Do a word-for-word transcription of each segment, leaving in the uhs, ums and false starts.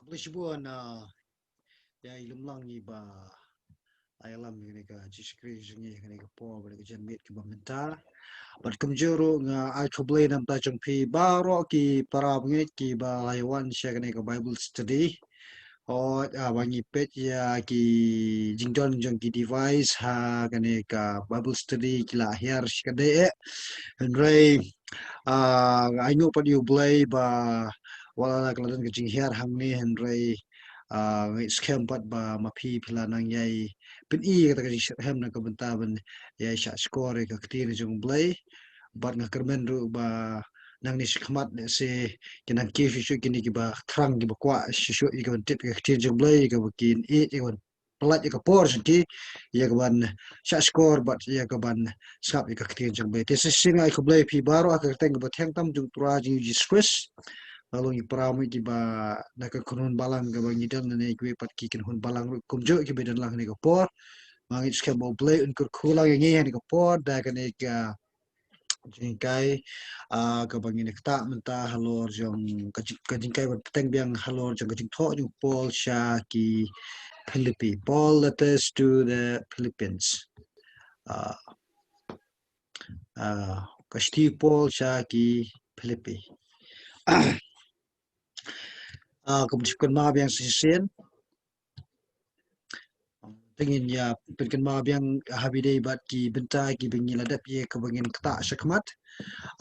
Khublei shibun, ah, ïa i lum lang i ba ai lam ïa kane ka jingshakri jong ngi ïa kane ka por bad ka janmiet kaba mynta. Bad kumjuh ruh nga ai khublei na bynta jong phi baroh ki para bangeit kiba la ïa wan sha kane ka Bible study. Hooid, ah, ba ngi peit ïa ki jingdon jong ki device ha kane ka Bible study ki la hiar shikatdei eh. Hynrei, ah, nga ainguh pat ïa U Blei ba wat la ka la don ka jinghiar hangne, hynrei, ah, nga ngeit skhem pat ba ma phi phi la nang ïai pyni kata ka jingshitrhem na ka bynta ban ïai shahshkor ïa ka ktien jong U Blei. Bad nga kyrmen ruh ba nangne shakhmat lehse kin nang kiew shuh shuh kine kiba thrang kiba kwah shuh shuh ïa ka ban tip ïa ka ktien jong U Blei, ïa ka ba kin ïeit, ïa ka ban pyllait ïa ka por jong ki ïa ka ban shahshkor bad ïa ka ban sngap ïa ka ktien jong U Blei. Te sa shisien nga ai khublei ïa phi baroh ha ka kyrteng kaba thiang tam jong U Trai jong ngi U Jisu Khrist. Nga long i para mut kiba na ka kynhun balang kaba ngi don ne kiwei pat ki kynhun balang ruh kumjuh kiba don lang ha kane ka por. Nga ngeit skhem ba U Blei un kyrkhu lang ïa ngi ha kane ka por da kane ka jinghikai, ah, kaba ngin ïa ktah mynta halor jong ka jing, ka jinghikai ba bteng biang halor jong ka jingthoh jong u Paul sha ki Philippi. Paul letters to the Philippians. Ah, ah, ka shithi u Paul sha ki Philippi. Ah, kaba ngi shu kynmaw biang shisien. Te ngin ïa pynkynmaw biang ha ba ïadei bad ki bynta kiba ngi la dep ïa kaba ngin ktah shakhmat.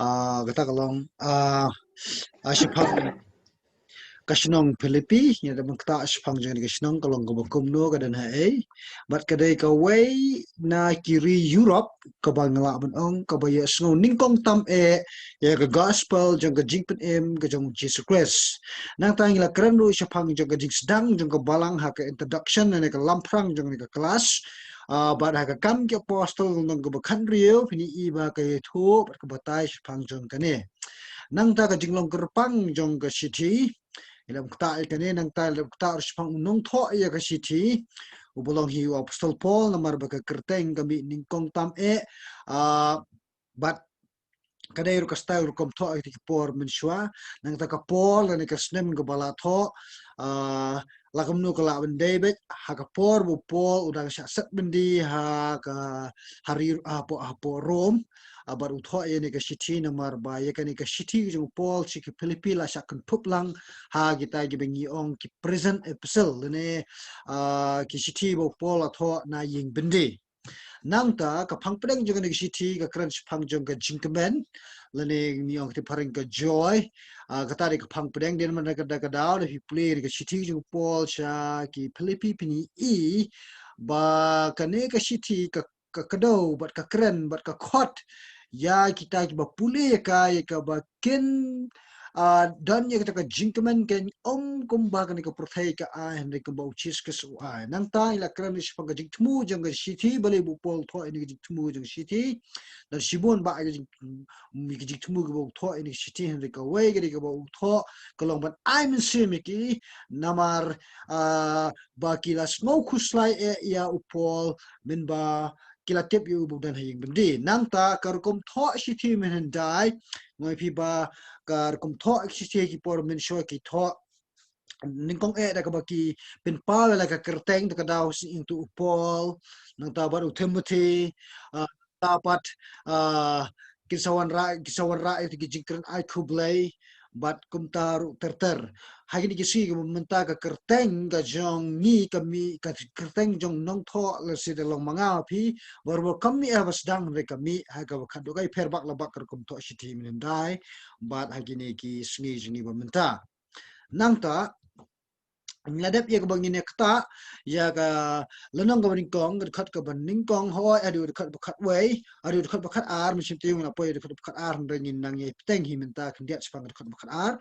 Ah, kata ka long, ah, ah, shaphang ka shnong Philippi, ngi la dep ktah shaphang jong ka shnong ka long kaba kumno, ka don haei. Bad ka dei kawei na ki ri Europe kaba nga lah ban ong kaba ïa sngew nyngkong tam eh ïa ka gospel jong ka jingpynim ka jong u Jisu Khrist. Nangta ngi la kren ruh shaphang jong ka jingsdang jong ka balang ha ka introduction ne ka lamphrang jong ka klas. Ah, bad ha ka Kam ki Apostol lynnong kaba khathynriew phin ïohi ba ka ïathuh bad ka batai shaphang jong kane. Nangta ka jinglong kyrpang jong ka shithi, ngi la ktah ïa kane, nangta ngi la ktah ruh shaphang u nongthoh ïa ka shithi uba long hi u Apostol Paul namar ba ka kyrteng ka mih nyngkong tam eh. Ah, bad ka dei ruh ka style rukom thoh ïa ki por mynshuwa. Nangta ka por lane ka snem kaba la thoh, ah, la kumno ka lah ban dei beit, ha ka por ba u Paul u dang shah set byndi ha ka, ha ri, hapoh, hapoh Rom. Ah, bad u thoh ïa kane ka shithi namar ba ïa kane ka shithi jong u Paul sha ki Philippi la shah kynthup lang ha kita kiba ngi ong ki prison epistle lane, ah, ki shithi ba u Paul la thoh na ïing byndi. Nangta ka phang pdeng jong kane ka shithi ka kren shaphang jong ka jingkmen lane ngi ong kti phareng ka joy. Ah, kata dei ka phang pdeng, dei namar ka da ka daw da phi pule ka shithi jong u Paul sha ki Philippi phin ïohi ba kane ka shithi ka, ka kdew bad ka kren bad ka khot ïa kita kiba pule ïa ka, ïa kaba kin, ah, don ïa kata ka jingkmen, kin ym kumba kane ka pyrthei ka ai hynrei kumba u Jisu Khrist u ai. Nangta ngi la kren shaphang ka jingthmu jong ka shithi, balei ba u Paul u thoh ïa kane ka jingthmu jong ka shithi. Don shibun bah ka jing, ka jingthmu kaba u thoh ïa kane ka shithi, hynrei kawei ka dei kaba u thoh ka long ban ai mynsiem ïa ki namar, ah, ba ki la sngew khuslai eh ïa u Paul mynba ki la tip ïa u ba u don ha ïing byndi. Nangta ka rukom thoh shithi mynhyndai, nga ong ïa phi ba ka rukom thoh shithi ki por mynshuwa ki thoh nyngkong eh da kaba ki pynpaw ïa la ka kyrteng, da ka daw shisien to u Paul, nangta bad u Timothy, ah, nangta pat, ah, kin sa wanrah, kin sa wanrah ïa ki jingkren ai khublei bad kumta ruh ter ter. Ha kine ki sngi kiba mynta ka kyrteng ka jong ngi ka mih, ka kyrteng jong nongthoh lehse da long ma nga ma phi, barabor kam mih ha ba sdang, hynrei ka mih ha kaba khatduh, ka pher bak la bak ka rukom thoh shithi mynhyndai bad ha kine ki sngi jong ngi ba mynta. Nangta ngi la dep ïa kaba ngin ïa ktah ïa ka lynnong kaba nyngkong, ka dkhot kaba nyngkong, hooid, haduh ka dkhot ba khatwei, haduh ka dkhot ba khatar, mynsiem te ngi la poi ka dkhot ba khatar, hynrei ngin nang ïa bteng hi mynta khyndiat shaphang ka dkhot ba khatar.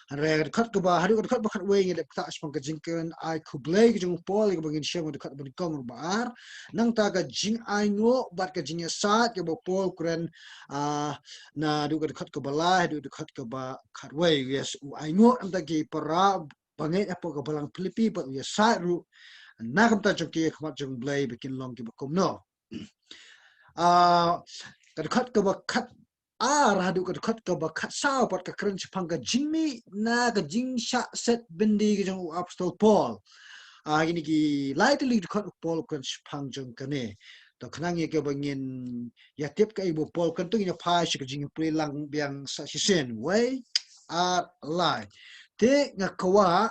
Hynrei ka dkhot kaba, haduh ka dkhot ba khatwei ngi la dep ktah shaphang ka jingkren ai khublei ka jong u Paul, ïa kaba ngin shem ka dkhot ba nyngkong ruh ba ar. Nangta ka jingainguh bad ka jingïasaid kaba u Paul u kren, ah, naduh ka dkhot kaba lai haduh ka dkhot kaba khatwei. Yes, u ainguh nangta ki para bangeit hapoh ka balang Philippi bad u ïasaid ruh na ka bynta jong ki ha khmat jong u Blei ba kin long kiba kumno. Ah, ka dkhot kaba khat, ar haduh ka dkhot kaba khatsaw pat ka kren shaphang ka jingmih na ka jingshah set byndi ka jong u apostol Paul. Ah, kine ki lai tylli ki dkhot u Paul u kren shaphang jong kane. To khnang ïa kaba ngin ïa tip kaei ba u Paul u kren to ngin ïa phai sha ka jingpule lang biang sa shisien. Wei, ar, lai. Te nga kwah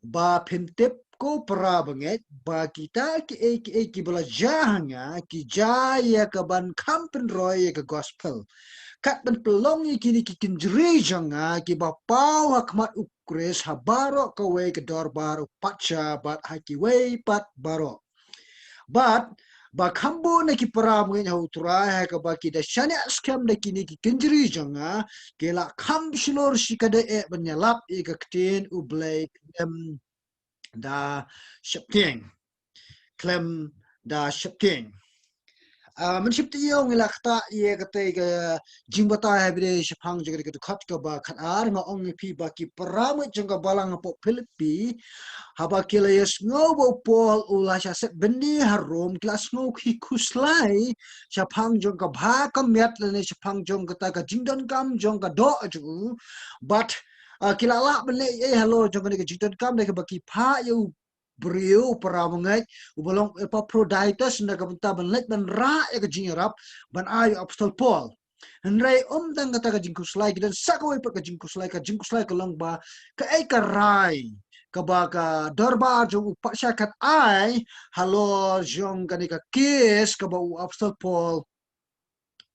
ba phin tip ko para bangeit ba kita kiei kiei kiba la jia ha nga ki jia ïa kaban kham pynroi ïa ka gospel. Kat ban pynlong ïa kine ki kynjri jong nga kiba paw ha khmat u Khrist ha baroh kawei ka dorbar u patsha bad ha kiwei pat baroh. Bad ba kham bun na ki para bangeit ha u Trai ha kaba ki da shaniah skhem da kine ki kynjri jong nga, ki la kham shlur shikatdei eh ban ïalap ïa ka ktien U Blei khlem da sheptieng. Khlem da sheptieng. Ah, mynshwa te ïoh ngi la ktah ïa katei ka jingbatai ha bynta shaphang jong ka dkhot kaba khatar, nga ong ïa phi ba ki para bangeit jong ka balang hapoh Philippi, haba ki la ïohsngew ba u Paul u la shah set byndi ha Rom, ki la sngew ki khuslai shaphang jong ka bha ka miat lane shaphang jong kata ka jingdonkam jong ka doh jong u. Bad, ah, ki la lah ban leh ei halor jong kane ka jingdonkam da kaba ki phah ïa u briew para bangeit uba long Epaphroditus na ka bynta ban leit ban rah ïa ka jingïarap ban ai u apostol Paul. Hynrei ym tang kata ka jingkhuslai, ki don sa kawei pat ka jingkhuslai, ka jingkhuslai ka long ba kaei ka rai kaba ka dorbar jong u patsha kan ai halor jong kane ka kes kaba u apostol Paul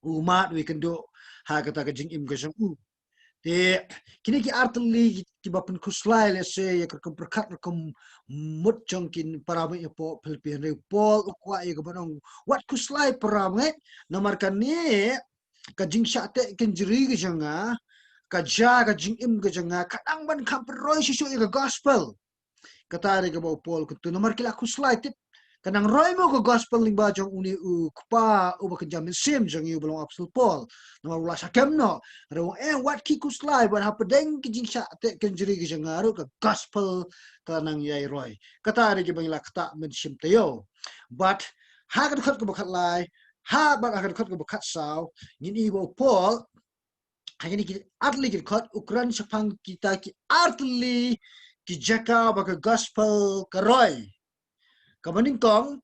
u mad u ïakynduh ha kata ka jingim ka jong u. Te kine ki artylli ki, kiba pynkhuslai lehse ïa ka rukom pyrkhat rukom mut jong ki para bangeit hapoh Philippi, hynrei u Paul u kwah ïa kaban ong wat khuslai para bangeit, namar kane ka jingshah teh kynjri ka jong nga, ka jia ka jingim ka jong nga, ka dang ban kham pynroi shuh shuh ïa ka gospel. Kata dei kaba u Paul u kyntu, namar ki la khuslai, tip ka nang roi mo ka gospel lyngba jong une u kpa uba kynja mynsiem jong ngi uba long apostol Paul. Namar u la shah kem noh. Hynrei u ong eh wat ki khuslai, bad hapdeng ki jingshah teh kynjri ki jong nga ruh ka gospel ka la nang ïai roi. Kata dei kiba ngi la ktah mynshwa te ïoh. Bad ha ka dkhot kaba khatlai, ha bad ha ka dkhot kaba khatsaw, ngin ïohi ba u Paul ha kine ki artylli ki dkhot u kren shaphang kita ki artylli ki jaka ba ka gospel ka roi. Kaba nyngkong,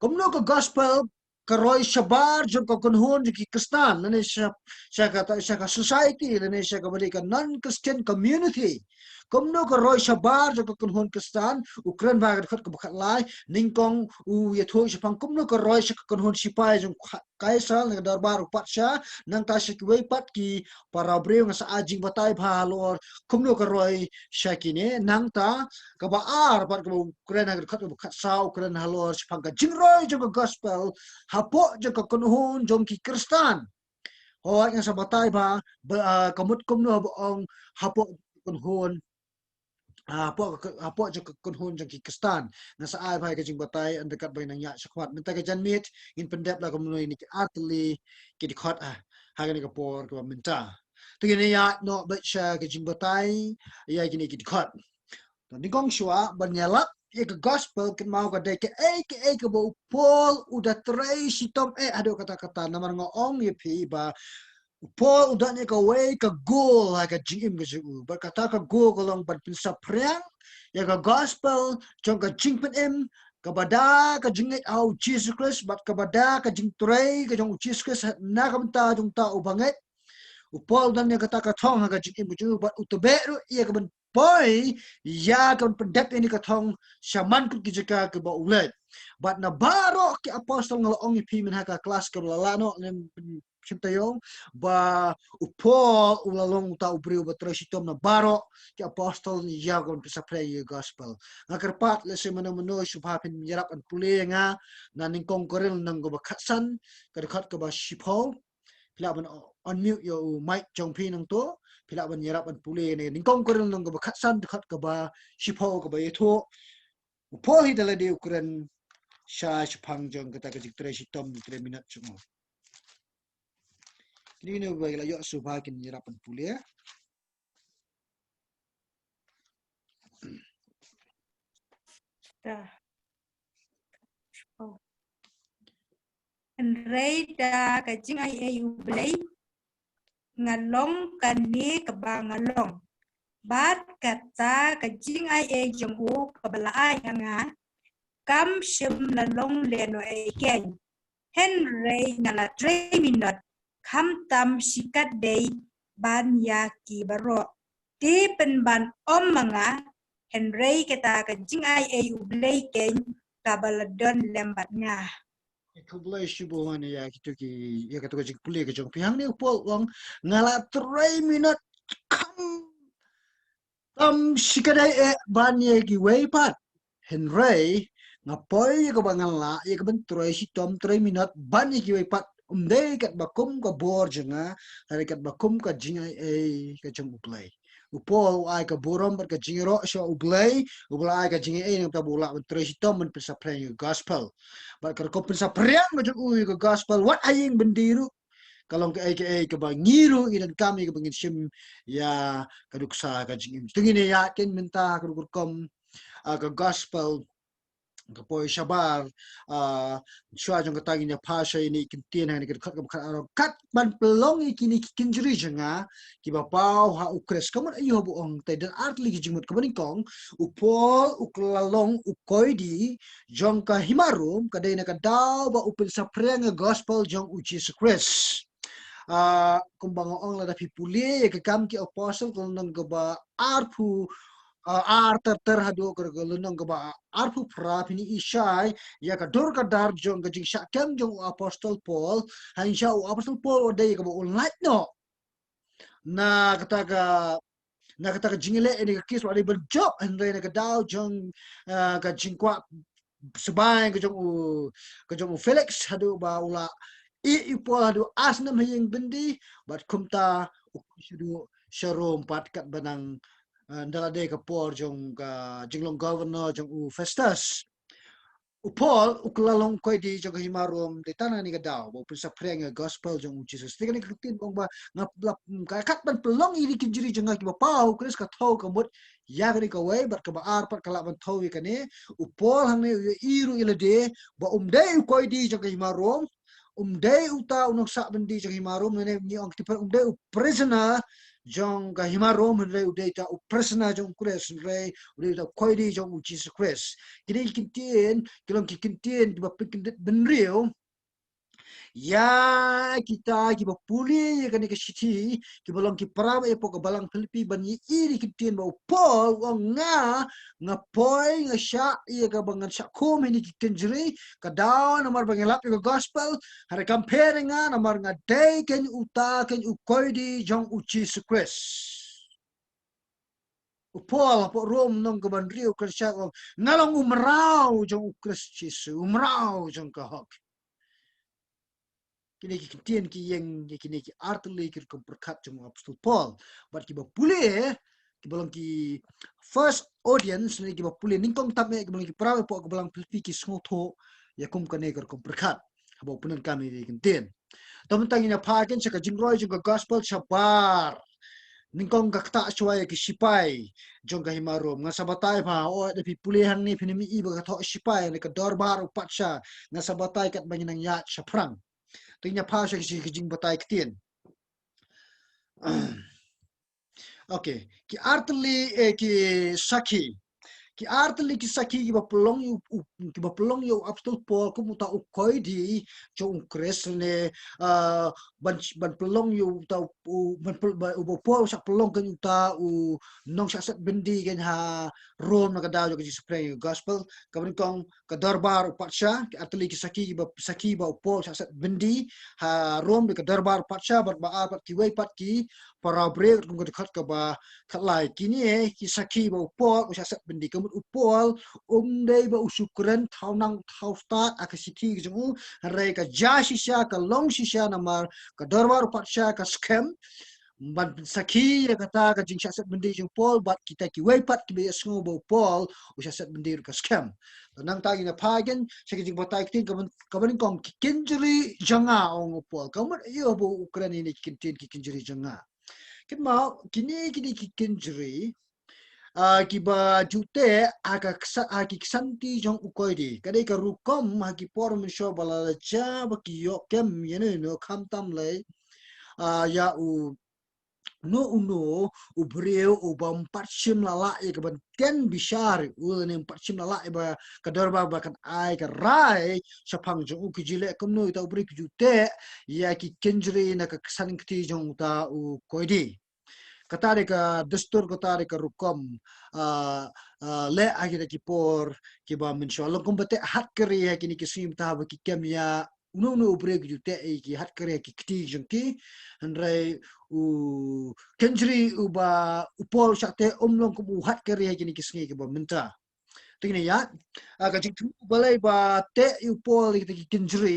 kumno ka gospel ka roi shabar jong ka kynhun jong ki Khristan, lane sha, sha ka, sha ka society, lane sha kaba dei ka non-Christian community. Kumno ka roi shabar jong ka kynhun Khristan, u kren ba ha ka dkhot kaba khatlai, nyngkong u ïathuh shaphang kumno ka roi sha ka kynhun sipai jong ka Kaisar, na ka dorbar u patsha, nangta sha kiwei pat ki para briew, nga sa ai jingbatai bha halor kumno ka roi sha kine, nangta kaba ar pat kaba u kren ha ka dkhot kaba khatsaw u kren halor shaphang ka jingroi jong ka gospel hapoh jong ka kynhun jong ki Khristan. Hooid nga sa batai bha, ba, ah, ka mut kumno ba ong hapoh kynhun ah, hapoh ka, hapoh jong ka kynhun jong ki Khristan. Nga sa ai bha ïa ka jingbatai, hynrei katba nang ïaid shakhmat mynta ka janmiet ngin pyndep la kumno ïa kine ki artylli ki dkhot, ah, ha kane ka por kaba mynta. To ngin ïaid noh beit sha ka jingbatai ïa kine ki dkhot. To nyngkong shuwa ban ïalap ïa ka gospel kynmaw ka dei kaei kaei kaba u Paul u da trei shitom eh haduh katta katta, namar nga ong ïa phi ba u Paul u don ïa kawei ka goal ha ka jingim ka jong u. Bad kata ka goal ka long ban pynsaphriang ïa ka gospel jong ka jingpynim kaba da ka jingngeit ha u Jisu Khrist bad kaba da ka jingtrei ka jong u Jisu Khrist na ka bynta jong uta uba ngeit. U Paul u don ïa kata ka thong ha ka jingim ka jong u bad u tbeh ruh ïa kaban poi ïa kaban pyndep ïa kane ka thong sha man kut ki jaka kiba u leit. Bad na baroh ki apostol, nga la ong ïa phi mynha ka klas kaba la lah noh, lem shim taïew, ba u Paul u la long uta u briew ba trei shitom na baroh ki apostol ïa kaban pynsaphriang ïa ka gospel. Nga kyrpad lehse mano mano sngewbha phin ïarap ban pule ïa nga na Nyngkong Korinth lynnong kaba khatsan, ka dkhot kaba shiphew. Phi lah ban unmute ïa u mic jong phi nangto, phi lah ban ïarap ban pule ïa kane. Nyngkong Korinth lynnong kaba khatsan, dkhot kaba shiphew, kaba ïathuh u Paul hi da lade u kren sha shaphang jong kata ka jingtrei shitom, trei minot jong u. Kine kine ba la ïoh sngewbha kin ïarap ban pule. Hynrei da ka jingai ei U Blei, nga long kane kaba nga long. Bad kata ka jingaiei jong u kaba la ai ha nga, kam shym la long lehnohei keiñ. Hynrei nga la trei minot, khamtam shikatdei ban ïa ki baroh. Te pynban ym ma nga, hynrei kata ka jingaiei U Blei keiñ kaba la don lem bad nga. Khublei shibun ïa kito ki, ïa kito ka jingpule ka jong phi. Hangne u Paul u ong, nga la trei minot, khamtam shikatdei eh ban ïa kiwei pat. Hynrei nga poi ïa kaba ngan lah ïa kaban trei shitom, trei minot ban ïa kiwei pat. Ym dei katba kum ka bor jong nga, hynrei katba kum ka jingaiei ka jong U Blei. U Paul u ai ka burom bad ka jingïaroh sha U Blei, U Blei ai ka jingaiei namar ba u lah ban trei shitom ban pynsaphriang ïa ka gospel. Bad ka rukom pynsaphriang ka jong u ïa ka gospel wat ha ïing byndi ruh, ka long kaei kaei kaba ngi ruh ngi donkam ïa kaba ngin shim ïa ka nuksa ka jingim. Te ngin ïa ïaid mynta ka rukom, ah, ka gospel ka poi shabar, ah, shuwa jong kata ngin ïa phai sha ine i kyntien ha ine i dkhot kaba khatar, kat ban pynlong ïa kine ki kynjri jong nga kiba paw ha U Khrist. Ka mut aïu haba u ong te? Don artylli ki jingmut. Kaba nyngkong, u Paul u la long u koidi jong ka hima Rom, ka dei na ka daw ba u pynsaphriang ïa ka gospel jong U Jisu Khrist. Ah, kumba nga ong, lada phi pule ïa Ki Kam ki Apostol, ka lynnong kaba arphew, ah, ar ter ter haduh ka lynnong kaba arphew phra, phin ïohi shai ïa ka dur ka dar jong ka jingshah kem jong u Apostol Paul. Hynrei u Apostol Paul u dei kaba u lait noh na kata ka, na kata ka jingïaleh ine ka case, u la dei ban jop, hynrei na ka daw jong, ah, ka jingkwah sbai ka jong u, ka jong u Felix, haduh ba u la ïeh ïa u Paul haduh ar snem ha ïing byndi, bad kumta u khuid shaduh sha Rom pat katba nang, ah, ynda la dei ka por jong ka jinglong governor jong u Festus. U Paul u la long koidi jong ka hima Rom, dei tang na kane ka daw ba u pynsaphriang ïa ka gospel jong U Jisu. Te kane ka ktien ba ong ba nga la, ka kat ban pynlong ïa kine ki kynjri jong nga kiba paw ha U Khrist, ka thew ka mut ïa kane kawei, bad kaba ar pat ka lah ban thew ïa kane. U Paul hangne u ïohi ruh ïa lade ba um dei u koidi jong ka hima Rom, um dei uta u nongsah byndi jong ka hima Rom, ne ngi ong kti pat um dei u prisoner jong ka hima Rom, hynrei u dei uta u prisoner jong U Khrist, hynrei u dei uta u koidi jong U Jisu Khrist. Kine ki kyntien ki long ki kyntien kiba pynkyndit bynriew ïa kita kiba pule ïa kane ka shithi, kiba long ki para ba ïa pdeng ka balang Philippi, ban ïohi ïa ki kyntien ba u Paul u ong, nga, nga poi, nga shah ïa kaba ngan shah khum ha kine ki kynjri, ka daw namar ba nga lap ïa ka gospel, hynrei kam pher ïa nga namar nga dei keiñ uta keiñ u koidi jong U Jisu Khrist. U Paul hapoh Rom lynnong kaba hynriew ka shah ong, nga long u mraw jong U Khrist Jisu, u mraw jong ka hok. Kine ki kyntien ki ïeng ïa kine ki artylli ki rukom pyrkhat jong u Apostol Paul. Bad kiba pule, kiba long ki first audience, ne kiba pule nyngkong tam eh, kiba long ki para ba ïa pdeng ka balang Philippi, ki sngewthuh ïa kum kane ka rukom pyrkhat haba u pyndonkam ïa kine ki kyntien. Te mynta ngin ïa phai kein sha ka jingroi jong ka gospel shabar. Nyngkong ka ktah shuwa ïa ki shipai jong ka hima Rom. Ngan sa batai pat, oh, lada phi pule hangne phin ym ïohi ba ka thoh shipai, ne ka dorbar u patsha. Ngan sa batai katba ngin nang ïaid shaphrang. Te ngin ïa phai sha ki jing, ki jingbatai ktien. Okay, ki artylli, eh, ki sakhi. Ki artylli ki sakhi kiba pynlong ïa u, u, kiba pynlong ïa u Apostol Paul kum uta u koidi jong U Khrist, ne, ah, ban, ban pynlong ïa uta u, ban pyn-, ba, u Paul u shah pynlong keiñ uta u nongshah set byndi keiñ ha Rom na ka daw jong ka jingsaphriang ïa ka gospel. Kaba nyngkong ka dorbar u patsha, ki artylli ki sakhi ba, sakhi ba u Paul u shah set byndi ha Rom, dei ka dorbar u patsha, bad ba ar pat kiwei pat ki para briew, kum ka dkhot kaba khatlai. Kine ki sakhi ba u Paul u shah set byndi. Ka mut u Paul um dei ba u shu kren thaw nang thaw stad ha ka shithi ka jong u, hynrei ka jia shisha, ka long shisha namar ka dorbar u patsha ka skhem ban pynsakhi ïa kata ka jingshah set byndi jong u Paul, bad kita kiwei pat kiba ïohsngew ba u Paul u shah set byndi ruh ka skhem. Te nangta ngin ïa phai kein sha ki jingbatai ktien. Kaba, kaba nyngkong, ki kynjri jong nga, ong u Paul. Ka mut aïu haba u kren ïa kine ki kyntien ki kynjri jong nga? Kynmaw, kine, kine ki kynjri, ah, kiba ju teh ha ka ksa-, ha ki ksanti jong u koidi. Ka dei ka rukom ha ki por mynshuwa ba la jia ba ki ïoh kem ïano ïano, khamtam lei, ah, ïa u, Uno uno u briew u bym pat shim la lah ïa ka ban tian bishar u, ne ym pat shim la lah ïa ba ka dorbar ba kan ai ka rai shaphang jong u, ki ju leh kumno ïa uta u briew, ki ju teh ïa ki kynjri na ka ksan kti jong uta u koidi. Kata dei ka dustur, kata dei ka rukom, ah, ah, leh ha kita ki por kiba mynshuwa. Long kumba teh hatkari ha kine ki sngi mynta ba ki kem ïa uno uno u briew, ki ju teh ïa ki hatkari ha ki kti jong ki. Hynrei u kynjri uba u Paul u shah teh um long kum u hatkari ha kine ki sngi kiba mynta. Te ngin ïa, ah, ka jingthmu balei ba teh ïa u Paul ïa kita ki kynjri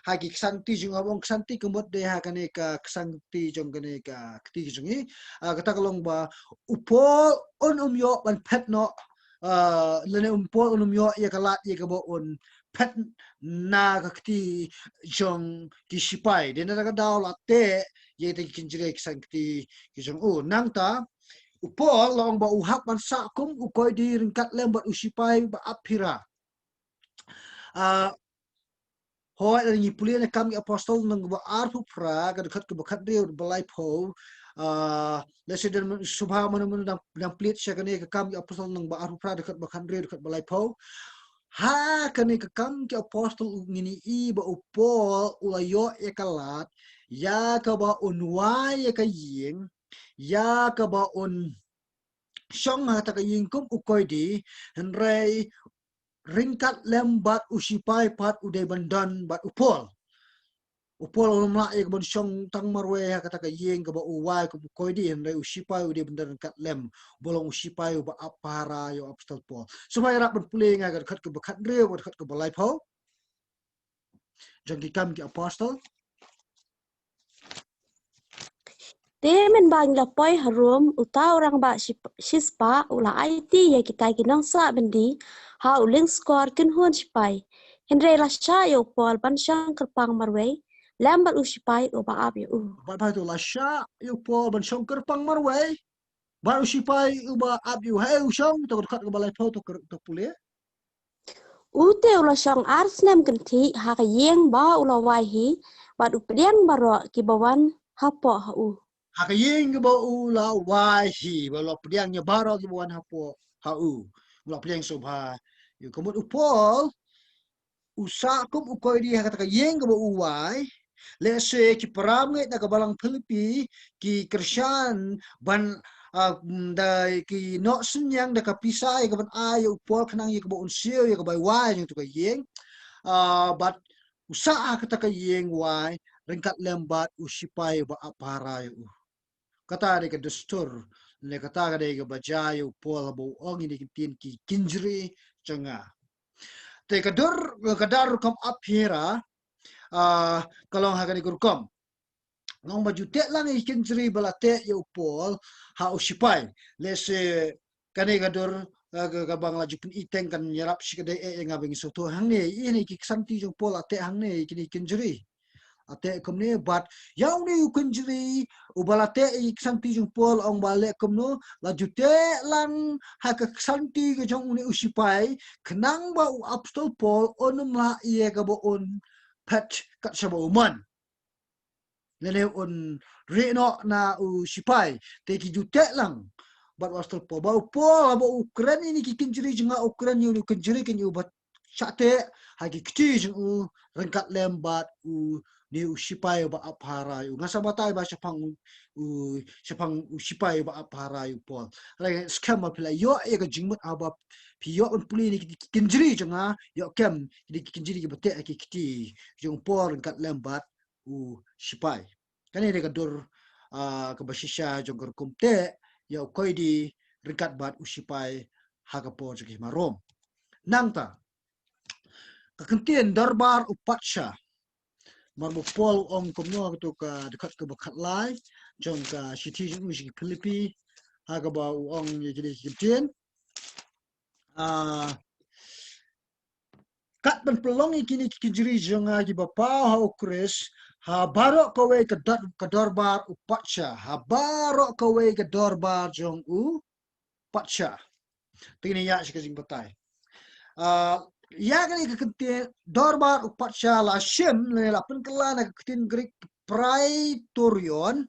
ha ki ksan kti jong u, haba ong ksan kti ka mut dei ha kane ka ksan kti jong kane ka kti jong ngi. Ah, kata ka long ba u Paul un ym ïoh ban phet noh, ah, lane u Paul un ym ïoh ïa ka lad ïa kaba un phet na ka kti jong ki shipai. Dei na kata ka daw la teh ïa kita ki kynjri ha ki ksan kti ki jong u. Nangta u Paul la ong ba u hap ban sah kum u koidi ryngkat lem bad u shipai ba ap Hira. Ah, hooid, lada ngi pule na Kam ki Apostol lynnong ba arphew phra, ka dkhot kaba khathynriew, ba laiphew. Ah, lehse don sngewbha mano mano dang, dang plie sha kane ka Kam ki Apostol lynnong ba arphew phra, dkhot ba khathynriew, dkhot ba laiphew. Ha kane ka Kam ki Apostol u ngin ïohi ba u Paul u la ïoh ïa ka lad ïa kaba un wai ïa ka ïing, ïa kaba un shong ha kata ka ïing kum u koidi, hynrei ryngkat lem bad u shipai pat u dei ban don bad u Paul. U Paul um lah ïa ka ban shong tang marwei ha kata ka ïing kaba u wai kum u koidi, hynrei u shipai u dei ban don ryngkat lem, uba long u shipai uba ap pahara ïa u Apostol Paul. Sngewbha ïarap ban pule nga ka dkhot kaba khathynriew, ka dkhot kaba laiphew jong ki Kam ki Apostol. Te mynba ngi la poi ha Rom, uta u rangbah ship-, shispah u la aiti ïa kita ki nongsah byndi ha u lyngskor kynhun shipai. Hynrei la shah ïa u Paul ban shong kyrpang marwei lem bad u shipai uba ap ïa u. Bad bha tu la shah ïa u Paul ban shong kyrpang marwei bad u shipai uba ap ïa u. Haei u shong? To ka dkhot kaba laiphew, to ka, to pule. U te u la shong ar snem kynthih ha ka ïing ba u la wai hi, bad u pdiang baroh kiba wan hapoh ha u. Ha ka ïing kaba u la wai hi, ba u la pdiang ïa baroh kiba wan hapoh ha u. U la pdiang sngewbha ïa u. Ka mut u Paul u sah kum u koidi ha kata ka ïing kaba u wai. Lehse ki para bangeit na ka balang Philippi ki kyrshan ban, ah, mm, da ki noh synñiang da ka pisa ïa ka ban ai ïa u Paul khnang ïa kaba un siew ïa ka bai wai jong tu ka ïing. Ah, bad u sah ha kata ka ïing wai ryngkat lem bad u shipai uba ap pahara ïa u. Kata dei ka dustur, ne kata ka dei kaba jia ïa u Paul haba u ong ïa kine ki ktien ki kynjri jong nga. Te ka dur, ka dar rukom ap Hira, ah, ka long ha kane ka rukom. Nga ong ba ju teh lang ïa ki kynjri ba la teh ïa u Paul ha u shipai. Lehse kane ka dur, eh, ka, kaba nga la ju pyni teng kan ïarap shikatdei eh ïa nga ba ngin sngewthuh hangne, ïa kine ki ksan kti jong u Paul la teh hangne ïa kine ki kynjri. La teh kumne bad ïa une u kynjri uba la teh ïa ki ksan kti jong u Paul, ong ba leh kumno, la ju teh lang ha ka ksan kti ka jong une u shipai khnang ba u Apostol Paul un ym lah ïa kaba un phet kat shaba u mon. Lane un rieh noh na u shipai. Te ki ju teh lang bad u Apostol Paul. Ba u Paul, ba u kren ïa kine ki kynjri jong nga, u kren ïa une u kynjri kynjri uba shah teh ha ki kti jong u ryngkat lem bad une u shipai uba ap pahara ïa u. Nga sa batai ba shaphang u, u, shaphang u shipai uba ap pahara ïa u Paul. Hynrei skhem ba phi la ïoh ïa ka jingmut haba phi ïoh ban pule ïa kine ki kynjri jong nga, ïoh kem kine ki kynjri kiba teh ha ki kti jong u Paul ryngkat lem bad u shipai. Kane dei ka dur, ah, kaba shisha jong ka rukom teh ïa u koidi ryngkat bad u shipai ha ka por jong ki hima Rom. Nangta ka kyntien dorbar u patsha. Namar ba u Paul u ong kumno ha kato ka dkhot kaba khatlai jong ka shithi jong u sha ki Philippi, ha kaba u ong ïa kine ki kyntien. Ah, kat ban pynlong ïa kine ki kynjri jong nga kiba paw ha u Khrist ha baroh kawei ka dor-, ka dorbar u patsha, ha baroh kawei ka dorbar jong u patsha. Te ngin ïa sha ka jingbatai. Ah, ïa kane ka kyntien dorbar u patsha la shim, lane la pynkylla na ka ktien Greek praetorion,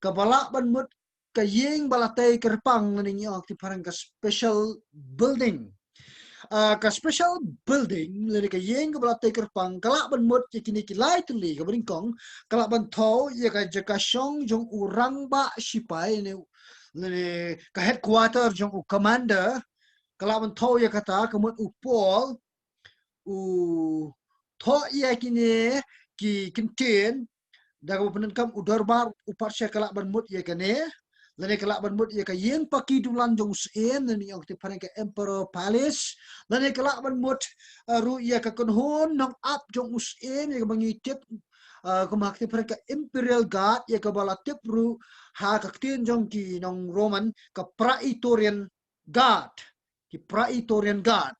kaba lah ban mut ka ïing ba la tei kyrpang, lane ngi ong ha ktien phareng ka special building. Ah, ka special building, lane ka ïing kaba la tei kyrpang, ka lah ban mut ïa kine ki lai tylli, kaba nyngkong, ka lah ban thew ïa ka jaka shong jong u rangbah shipai, lane, lane ka headquarter jong u commander, ka lah ban thew ïa kata, ka mut u Paul u thoh ïa kine ki kyntien, da kaba pyndonkam u dorbar u patsha, ka lah ban mut ïa kane, lane ka lah ban mut ïa ka ïing paki dulan jong u syiem, lane ïa ka, ha ktien phareng ka emperor palace, lane ka lah ban mut, uh, ruh ïa ka kynhun nongap jong u syiem, ïa kaba ngi tip, uh, kum ha ktien phareng ka imperial guard, ïa kaba la tip ruh ha ka ktien jong ki nong Roman ka praetorian guard. Ki praetorian guard.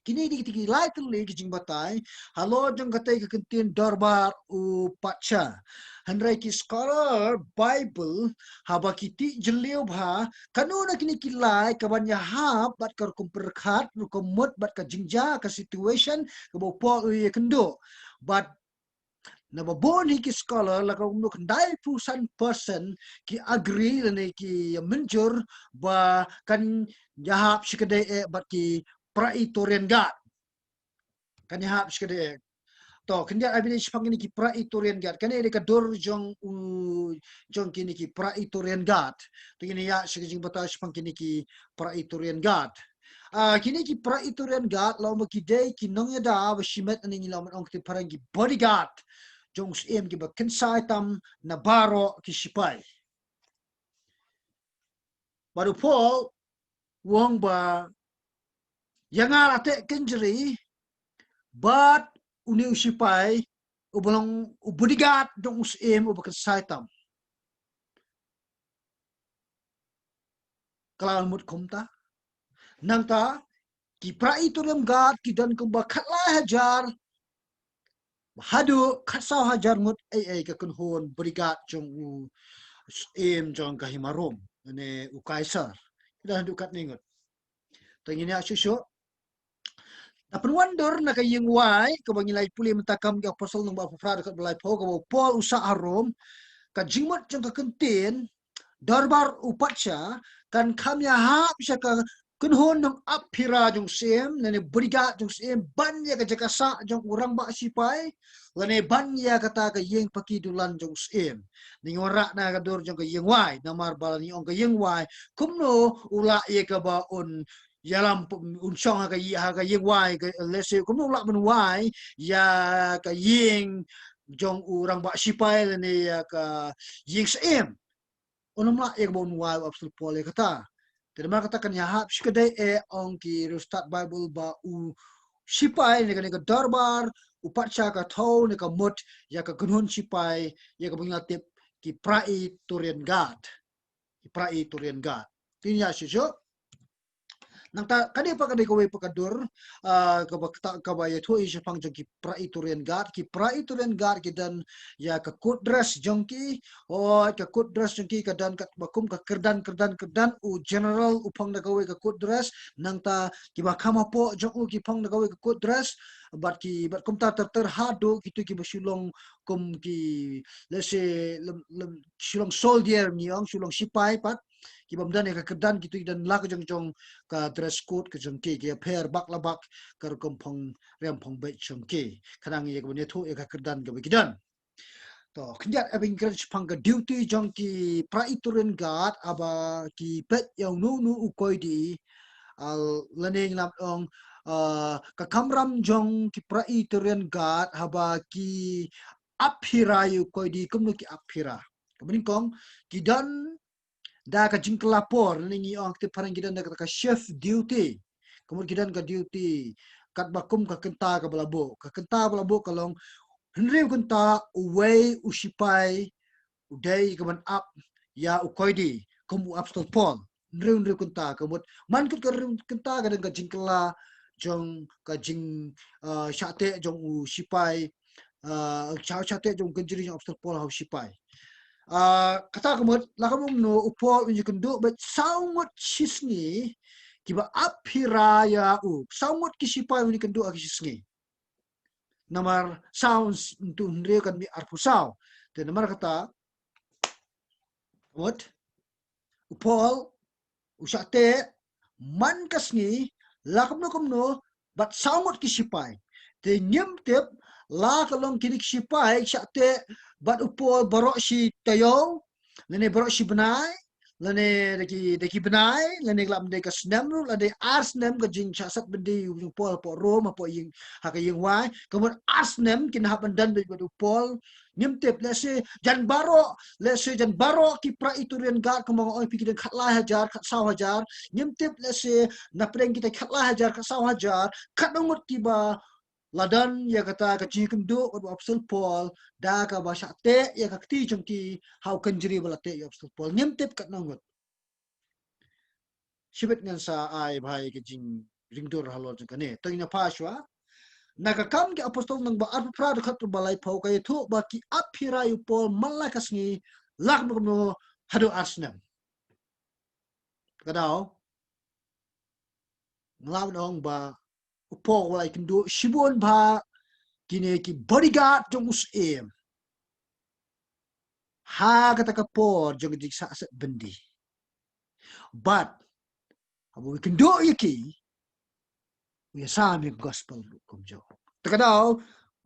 Kine dei kita ki lai tylli ki jingbatai halor jong katei ka kyntien dorbar u patsha. Hynrei ki scholar Bible, haba ki tih jylliew bha, kano na kine ki lai kaban ïahap bad ka rukom pyrkhat, rukom mut bad ka jingjia, ka situation kaba u Paul u ïakynduh. Bad naba bun hi ki scholar, la kumno, khyndai phew san percent ki agree, lane ki mynjur ba kan ïahap shikatdei eh bad ki praetorian guard. Kan ïahap shikatdei eh. To, khyndiat ai bynta shaphang kine ki praetorian guard. Kane dei ka dur jong u, jong kine ki praetorian guard. To, ngin ïa shu ka jingbatai shaphang kine ki praetorian guard. Ah, kine ki praetorian guard, la ong ba ki dei ki nongïada ba shimet, lane ngi lah ban ong ha ktien phareng ki bodyguard jong u syiem, kiba kynsai tam na baroh ki shipai. Bad u Paul u ong ba ïa nga la teh kynjri bad une u shipai uba long u bodyguard jong u syiem uba kynsai tam. Ka lah ban mut kumta. Nangta ki praetorian guard ki don kumba khatlai hajar haduh khatsaw hajar ngut, ei ei, ka kynhun bodyguard jong u syiem jong ka hima Rom, lane u Kaisar. Ki don haduh katne ngut. To ngin ïa shuh shuh. Da pynwandur na ka ïing wai, kaba ngi la pule mynta, Kam ki Apostol lynnong ba arphew phra, dkhot ba laiphew, kaba u Paul u sah ha Rom, ka jingmut jong ka kyntien dorbar u patsha kan kham ïahap sha ka kynhun nongap phira jong u syiem, lane bodyguard jong u syiem, ban ïa ka jaka sah jong u rangbah shipai, lane ban ïa kata ka ïing paki dulan jong u syiem. Ngi wanrah na ka dur jong ka ïing wai, namar ba la ngi ong ka ïing wai, kumno u lah ïa kaba un ïalam p-, un shong ha ka ï-, ha ka ïing wai, ka, let's say, kumno u lah ban wai ïa ka ïing jong u rangbah shipai, lane ïa ka ïing syiem. Un ym lah ïa kaba un wai u Apostol Paul ïa kata. Te namar kata kan ïahap shikatdei eh, ong ki riewstad Bible, ba u shipai, ne kane ka dorbar u patsha, ka thew ne ka mut ïa ka kynhun shipai, ïa kaba ngi la tip ki praetorian guard. Ki praetorian guard. Te ngin ïa shuh shuh. Nangta ka dei pat, ka dei kawei pat ka dur, ah, kaba kata, kaba ïathuh shaphang jong ki praetorian guard. Ki praetorian guard ki don ïa ka court dress jong ki. Oh, ka court dress jong ki ka don katba kum ka kyrdan, kyrdan, kyrdan. U general u phong da kawei ka court dress. Nangta kiba kham hapoh jong u ki phong da kawei ka court dress. Bad ki, bad kumta ter ter haduh kito kiba shu long kum ki, let's say, lem, lem, shu long soldier ngi ong, shu long shipai pat. Ki bym don ïa ka kyrdan, kito ki don la ka jong jong ka dress code ka jong ki, ki ïapher bak la bak ka rukom phong riam phong beit jong ki. Khnang ïa kaba ïathuh ïa ka kyrdan kaba ki don. To, khyndiat, eh, ba ngin kren shaphang ka duty jong ki praetorian guard, haba ki peit ïa uno uno u koidi, ah, lane ngi lah ban ong, ah, ka kamram jong ki praetorian guard, haba ki ap phira ïa u koidi, kumno ki ap phira. Kaba nyngkong, ki don da ka jingkylla por, lane ngi ong ha ktien phareng ki don da ka, ka shift duty. Ka mut ki don ka duty katba kum ka kynta kaba la buh. Ka kynta ba la buh ka long hynriew kynta uwei u shipai u dei kaban ap ïa u koidi, kum u Apostol Paul. Hynriew, hynriew kynta, ka mut man kut ka hynriew kynta ka don ka jingkylla jong ka jing, ah, shah teh jong u shipai, ah, shah, shah teh jong u kynjri jong u Apostol Paul ha u shipai. Ah, kata ka mut, la kumno u Paul un ïakynduh beit saw ngut shisngi kiba ap phira ïa u. Saw ngut ki shipai un ïakynduh ha ki shisngi. Namar saw, hynriew kan mih arphew saw. Te namar kata, mut, u Paul u shah teh man ka sngi la kumno kumno bad saw ngut ki sipai. Te ngim tip la ka long kine ki sipai shah teh bad u Paul baroh shi taïew, lane baroh shi bnai, lane da ki, da ki bnai, lane ka la ym dei ka snem ruh, la dei ar snem ka jingshah set byndi u Paul hapoh Rom, hapoh ïing, ha ka ïing wai. Ka mut ar snem kin hap ban don beit bad u Paul. Ngim tip, lehse jan baroh, lehse jan baroh ki Praetorian Guard, kumba nga ong ïa phi, ki don khatlai hajar, khatsaw hajar. Ngim tip, lehse na pdeng kita khatlai hajar, khatsaw hajar, katno ngut kiba la don ïa kata ka jingkynduh bad u Apostol Paul da kaba shah teh ïa ka kti jong ki ha u kynjri ba la teh ïa u Apostol Paul. Ngim tip katno ngut. Shibit ngan sa ai bha ïa ka jingringdur halor jong kane. To ngin ïa phai shuwa. Na Ka Kam ki Apostol lynnong ba arphew phra, dkhot ba laiphew, ka ïathuh ba ki ap hira ïa u Paul man la ka sngi, la kumno kumno, haduh ar snem. Ka daw, nga la ong ba u Paul u la ïakynduh shibun bha kine ki bodyguard jong u syiem ha kata ka por jong ka jingshah set byndi. Bad haba u ïakynduh ïa ki, u ïasam ïa ka gospel ruh kumjuh. Te ka daw,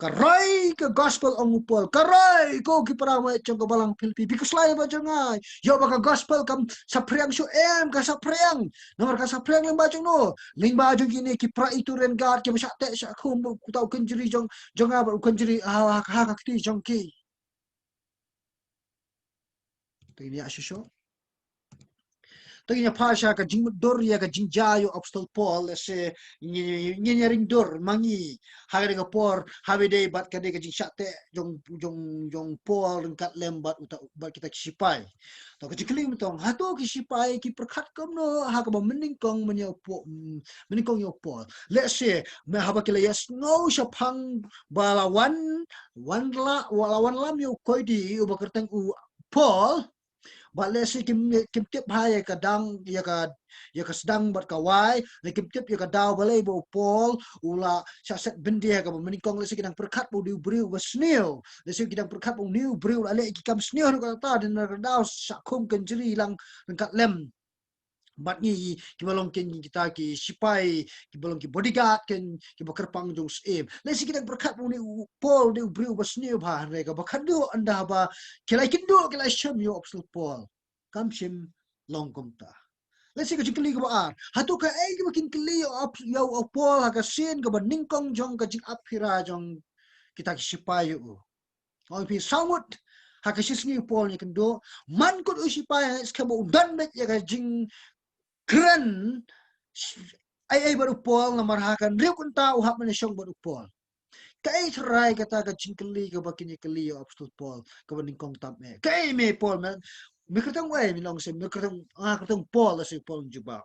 ka roi ka gospel, ong u Paul, ka roi ko ki para bangeit jong ka balang Philippi, phi khuslai bha jong nga, ïoh ba ka gospel kam saphriang shuh em? Ka saphriang. Namar ka saphriang lyngba jong no? Lyngba jong kine ki Praetorian Guard kiba shah teh shah khum bad uta u kynjri jong, jong nga bad u kynjri ha, ha, ha ka kti jong ki. To ngin ïa shisha. To ngin ïa phai sha ka jingmutdur ïa ka jingjia ïa u Apostol Paul, lehse ngin, ngin ïa ringdur ma ngi ha kane ka por, haba ïadei bad kane ka jingshah teh jong, jong, jong Paul ryngkat lem bad uta, bad kita ki sipai. To ka jingkylli mynta, hato ki sipai ki pyrkhat kumno ha kaba mynnyngkong mynta ïa u Paul, mm, mynnyngkong ïa u Paul? Lehse, me haba ki la ïasngew shaphang ba la wan, wan la, wa la wanlam ïa u koidi uba kyrteng u Paul, bad lehse kim, kim tip bha ïa ka dang, ïa ka, ïa ka sdang bad ka wai, ne kim tip ïa ka daw balei ba u Paul u la shah set byndi ha kaba mynnyngkong. Lehse ki dang pyrkhat ba u dei u briew uba sniew, lehse ki dang pyrkhat ba u dei u briew u la leh ki kam sniew, ne kata, dei na ka daw shah khum kynjri lang ryngkat lem bad ngi kiba long kin kita ki sipai, kiba long ki bodyguard kin, kiba kyrpang jong u syiem. Lehse ki dang pyrkhat ba une u Paul u dei u briew uba sniew bha, hynrei kaba khadduh ynda ba ki la ïakynduh, ki la ïashem ïa u Apostol Paul, kam shym long kumta. Lehse ka jingkylli kaba ar, hato kaei kaba kin kylli ïa u Ap-, ïa u Paul ha ka sien kaba nyngkong jong ka jingap hira jong kita ki sipai ïa u? Ong phi, saw ngut ha ka shisngi u Paul un ïakynduh. Man kut u sipai, nga ngeit skhem ba u don beit ïa ka jingkren ei ei bad u Paul, namar ha ka hynriew kynta u hap ban ïashong bad u Paul. Kaei tharai kata ka jingkylli kaba kin ïakylli ïa u Apostol Paul kaba nyngkong tam eh? Kaei me Paul, me, me kyrteng uei? Me long se, me kyrteng, nga kyrteng Paul, lehse u Paul un jubab.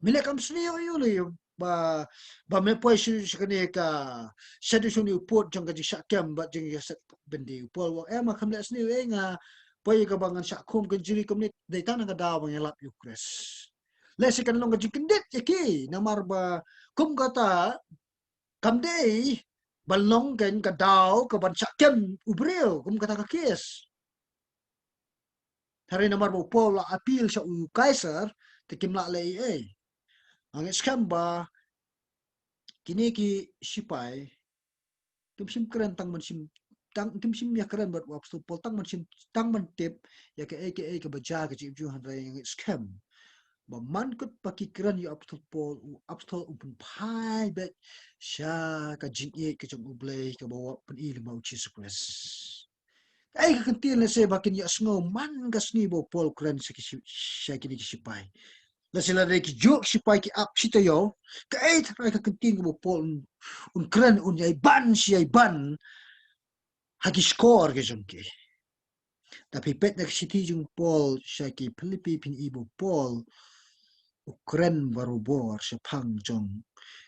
Me leh kam sniew ïa u lei ba, ba me poi sha, sha kane ka, sha dei sha une u pud jong ka jingshah kem bad jingshah set byndi? U Paul u ong, em, nga khlem leh sniew ei, nga poi ïa kaba ngan shah khum kynjri kumne dei tang na ka daw ba nga ïalap ïa u Khrist. Lehse kan long ka jingkyndit ïa ki, namar ba kum kata kam dei ban long kein ka daw kaban shah kem u briew kum kata ka case. Hynrei namar ba u Paul u la appeal sha u Kaiser, te kim lah leh ei ei. Nga ngeit skhem ba kine ki sipai kim shym kren tang ban shim, tang, kim shym ïakren bad u Apostol Paul tang ban shim, tang ban tip ïa kaei kaei kaba jia, ka jingipjuh, hynrei nga ngeit skhem ba man kut ba ki kren ïa u Apostol Paul, u Apostol u pynphai beit sha ka jingïeit ka jong U Blei kaba u pyni lyngba u Jisu Khrist. Kaei ka kyntien lehse ba kin ïohsngew man ka sngi ba u Paul u kren sha ki shi-, sha kine ki sipai? Lehse lada ki juk sipai ki ap shi taïew, kaei tharai ka kyntien kaba u Paul un, un kren, un ïai ban shi ïai ban ha ki shkor ki jong ki? Da phi peit na ka shithi jong u Paul sha ki Philippi, phin i ba u Paul u kren barobor shaphang jong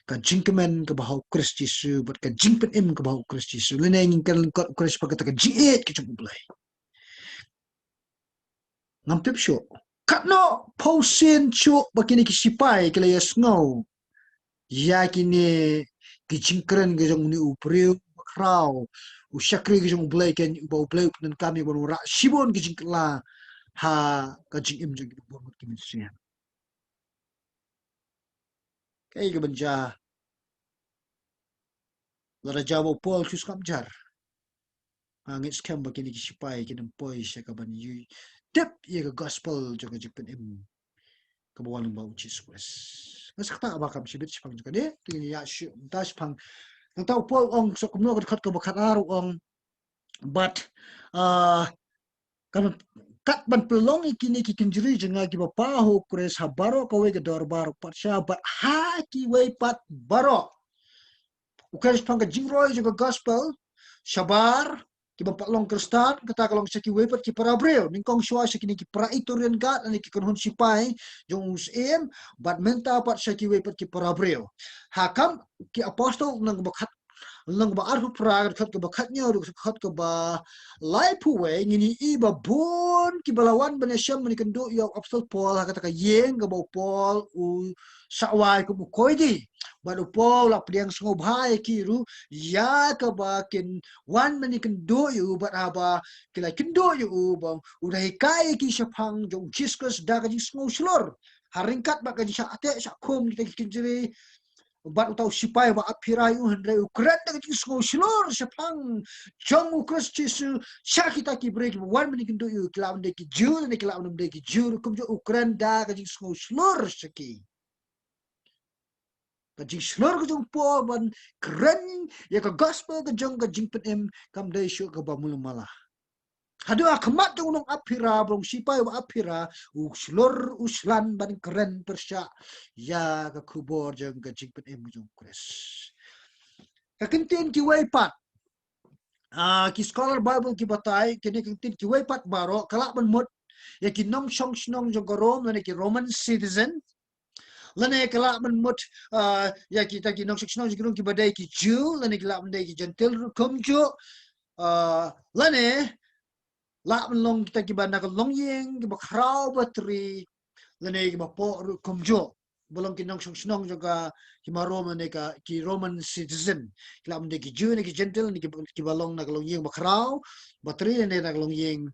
ka jingkmen kaba ha u Khrist Jisu bad ka jingpynim kaba ha u Khrist Jisu. Lane ngin kren lyngkot u Khrist ba kata ka jingïeit ka jong U Blei. Ngam tip shuh katno phew sien shuh ba kine ki sipai ki la ïohsngew ïa kine ki jingkren ki jong une u briew bakhraw, u shakri ki jong U Blei, kein uba U Blei u pyndonkam ïa ban wanrah shibun ki jingkylla ha ka jingim jong kiba bun ngut ki mynsiem. Kaei kaban jia lada jia ba u Paul u sngap jar? Nga ngeit skhem ba kine ki sipai kin ym poi sha kaban ïohi tip ïa ka gospel jong ka jingpynim kaba wan lyngba u Jisu Khrist. Nga sa ktah ba kam shibit shaphang jong kane, te ngin ïa shu mynta shaphang. Nangta u Paul u ong sa kumno, ka dkhot kaba khatar u ong, bad, ah, kan kat ban pynlong ïa kine ki kynjri jong nga kiba paw ha u Khrist ha baroh kawei ka dorbar u patsha bad ha kiwei pat baroh. U Khrist shaphang ka jingroi jong ka gospel shabar kiba pat long Khristan, kata ka long sha kiwei pat ki para briew, nyngkong shuwa sha kine ki para Itorian guard lane ki kynhun sipai jong u syiem, bad mynta pat sha kiwei pat ki para briew. Ha Kam ki Apostol lynnong ba khat, lynnong ba arphew phra, dkhot kaba khathynñiew, dkhot kaba laiphew wei, ngin ïohi ba bun kiba la wan ban ïashem ban ïakynduh ïa u Apostol Paul ha kata ka ïing kaba u Paul u sah wai kum u koidi. Bad u Paul u la pdiang sngewbha ïa ki ruh ïa kaba kin wan ban ïakynduh ïa u, bad haba ki la kynduh ïa u, ba u da hikai ïa ki shaphang jong u Jisu Khrist da ka jingsngew shlur. Ha ryngkat bad ka jingshah teh shah khum kita ki kynjri, bad uta u sipai ba ap phira ïa u, hynrei u kren da ka jingsngew shlur shaphang jong u Khrist Jisu sha kita ki briew kiba wan ban ïakynduh ïa u, ki lah ban dei ki Jiw lane ki lah ban ym dei ki Jiw ruh kumjuh, u kren da ka jingsngew shlur sha ki. Ka jingshlur ka jong u Paul ban kren ïa ka gospel ka jong ka jingpynim kam dei shuh kaba mluh mala. Haduh ha khmat jong u nongap phira, ba long sipai ba ap phira, u shlur u shlan ban kren pyrshah ïa ka khubor jong ka jingpynim jong u Khrist. Ka kyntien kiwei pat, ah, ki scholar Bible ki batai, kine ki kyntien kiwei pat baroh ka lah ban mut ïa ki nongshong shnong jong ka Rom lane ki Roman citizen, lane ka lah ban mut, ah, ïa kita ki nongshong shnong jong ka Rom kiba dei ki Jiw lane ki lah ban dei ki Jentil ruh kumjuh, ah, lane lah ban long kita kiba na ka longïing kiba khraw ba tri, lane kiba poh ruh kumjuh, ba long ki nongshong shnong jong ka hima Rom lane ka ki Roman citizen, ki lah ban dei ki Jiw ne ki Jentil ne kiba, kiba long na ka longïing ba khraw ba tri lane na ka longïing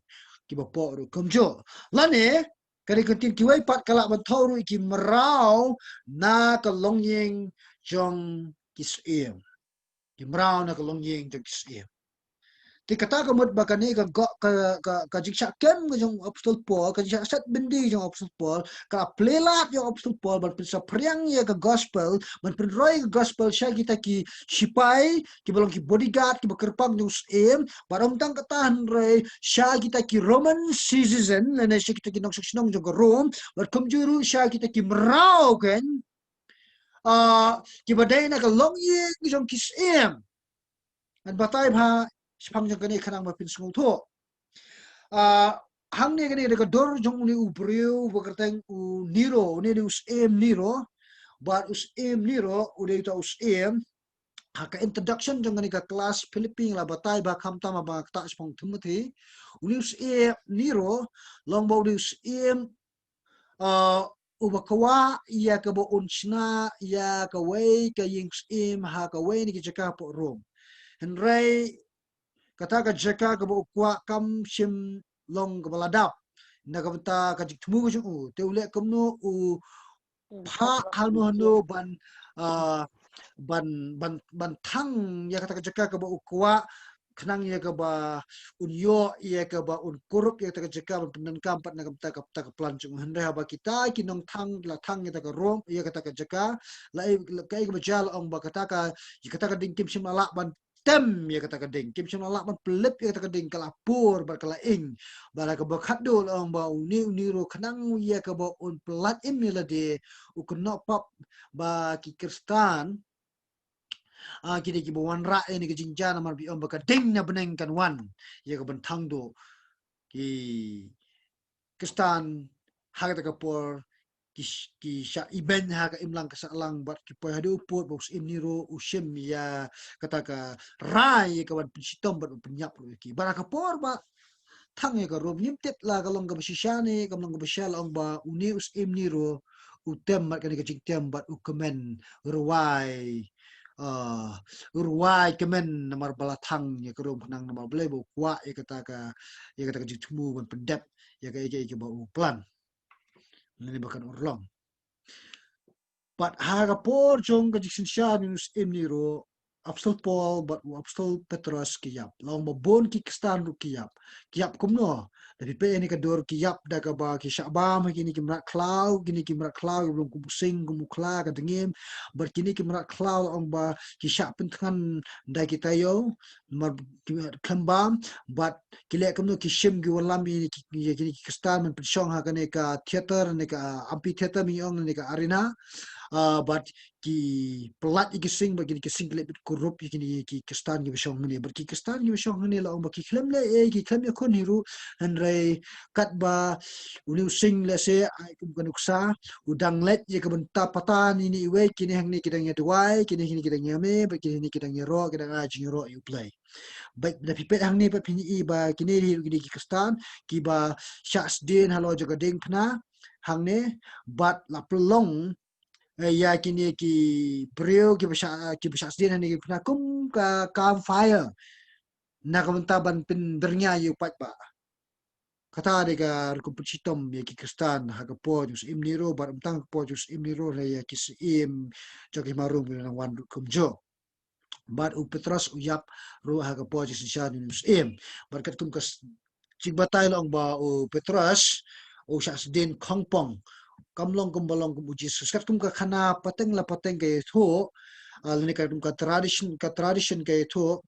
kiba poh ruh kumjuh. Lane ka dei ka kyntien kiwei pat ka lah ban thew ruh ïa ki mraw na ka longïing jong ki syiem. Ki mraw na ka longïing jong ki syiem. Te kata ka mut ba kane ka go-, ka, ka, ka jingshah kem ka jong u Apostol Paul, ka jingshah set byndi jong u Apostol Paul, ka la plie lad ïa u Apostol Paul ban pynsaphriang ïa ka gospel, ban pynroi ka gospel sha kita ki sipai kiba long ki bodyguard kiba kyrpang jong u syiem, bad ym tang kata hynrei sha kita ki Roman citizen lane sha kita ki nongshong shnong jong ka Rom, bad kumjuh ruh sha kita ki mraw kein, ah, kiba dei na ka longïing jong ki syiem. Ngan batai bha shaphang jong kane khnang ba phin sngewthuh. Ah, hangne kane ka dei ka dur jong une u briew ba kyrteng u Nero, une u dei u syiem Nero, bad u syiem Nero u dei uta u syiem. Ha ka introduction jong kane ka klas Philippi nga la batai bha khamtam ba nga ktah shaphang Timothy. Une u syiem Nero long ba u dei u syiem, ah, uba kwah ïa kaba un shna ïa kawei ka ïing syiem ha kawei na ki jaka hapoh Rom. Hynrei kata ka jaka kaba u kwah kam shym long kaba la dap na ka bynta ka jingthmu ka jong u. Te u leh kumno, u phah hano hano ban, ah, ban, ban, ban thang ïa kata ka jaka kaba u kwah, khnang ïa kaba un ïoh ïa kaba un kurup ïa kata ka jaka ban pyndonkam pat na ka bynta ka, kata ka plan jong u. Hynrei haba kita ki nongthang ki la thang ïa kata ka Rom, ïa kata ka jaka, la, la, kaei kaba jia, la ong ba kata ka, ïa kata ka ding kim shym la lah ban tem ïa kata ka ding, kim shym la lah ban pynlip ïa kata ka ding, ka la pur bad ka la ing. Bad ha kaba khatduh la ong ba une u Nero khnang ïa kaba un pyllait im ïa lade, u kynnoh pap ba ki Khristan, ah, ki dei kiba wanrah ïa kane ka jingjia namar ba ki ong ba ka ding na bneng kan wan ïa ka ban thang duh ki Khristan ha kata ka por, ki sh-, ki shah ibeiñ ha ka imlang ka sahlang bad ki poi haduh u pud ba u syiem Nero u shim ïa kata ka rai ïa ka ban pynshitom bad ban pynïap ruh ïa ki. Bad ha ka por ba thang ïa ka Rom, ngim tip la ka long kaba shisha ne kam long kaba shisha, la ong ba une u syiem Nero u tem bad kane ka jingtem bad u kmen rwai, ah, rwai kmen namar ba la thang ïa ka Rom khnang namar balei, ba u kwah ïa kata ka, ïa kata ka jingthmu ban pyndep ïa kaei kaei kaba u plan. Lane ba kan urlong. Bad ha ka por jong ka jingsynshar ïa une u Syiem Nero, Apostol Paul bad u Apostol Petros ki ïap. La ong ba bun ki Khristan ruh ki ïap. Ki ïap kumno? Da phi peit ïa kane ka dur ki ïap da kaba ki shah bam ha kine ki mrad khlaw, kine ki mrad khlaw ki long kum u sing kum u khla ka dngiem. Bad kine ki mrad khlaw la ong ba ki shah pynthngan da ki taïew, namar ki khlem bam, bad ki leh kumno, ki shim ki wallam ïa kine ki, ïa kine ki Khristan ban pynshong ha kane ka theater, ne ka amphitheater mynta ong, ne ka arena. Ah, bad ki pyllait ïa ki sing, bad kine ki sing ki leh bit kurup ïa kine ki Khristan kiba shong hangne. Bad ki Khristan kiba shong hangne la ong ba ki khlem leh ei, ki khlem ïakhun hi ruh, hynrei katba une u sing lehse ai kum ka nuksa, u dang leit ïa ka bynta patan ine iwei, kine hangne ki dang ïa duwai, kine hangne ki dang ïa me, bad kine hangne ki dang ïaroh, ki dang ai jingïaroh ïa U Blei. Bad da phi peit hangne pat phin ïohi ba kine hi ruh kine ki Khristan kiba shah sdien halor jong ka diengphna hangne, bad la pynlong, eh, ïa kine ki briew kiba shah, kiba shah sdien hangne ki phna kum ka campfire na ka bynta ban pynbyrngia ïa u paidbah. Kata dei ka rukom pynshitom ïa ki Khristan ha ka por jong u Syiem Nero, bad ym tang ka por jong u Syiem Nero, hynrei ïa ki syiem jong ki hima Rom ki nang wan ruh kumjuh. Bad u Petros u ïap ruh ha ka por jingsynshar ïa une u Syiem. Bad katkum ka s-, jingbatai la ong ba u Petros u shah sdien khongpong, kam long kumba long kum u Jisu. Katkum ka khana pateng la pateng ka ïathuh, ah, lane katkum ka tradition, ka tradition ka ïathuh,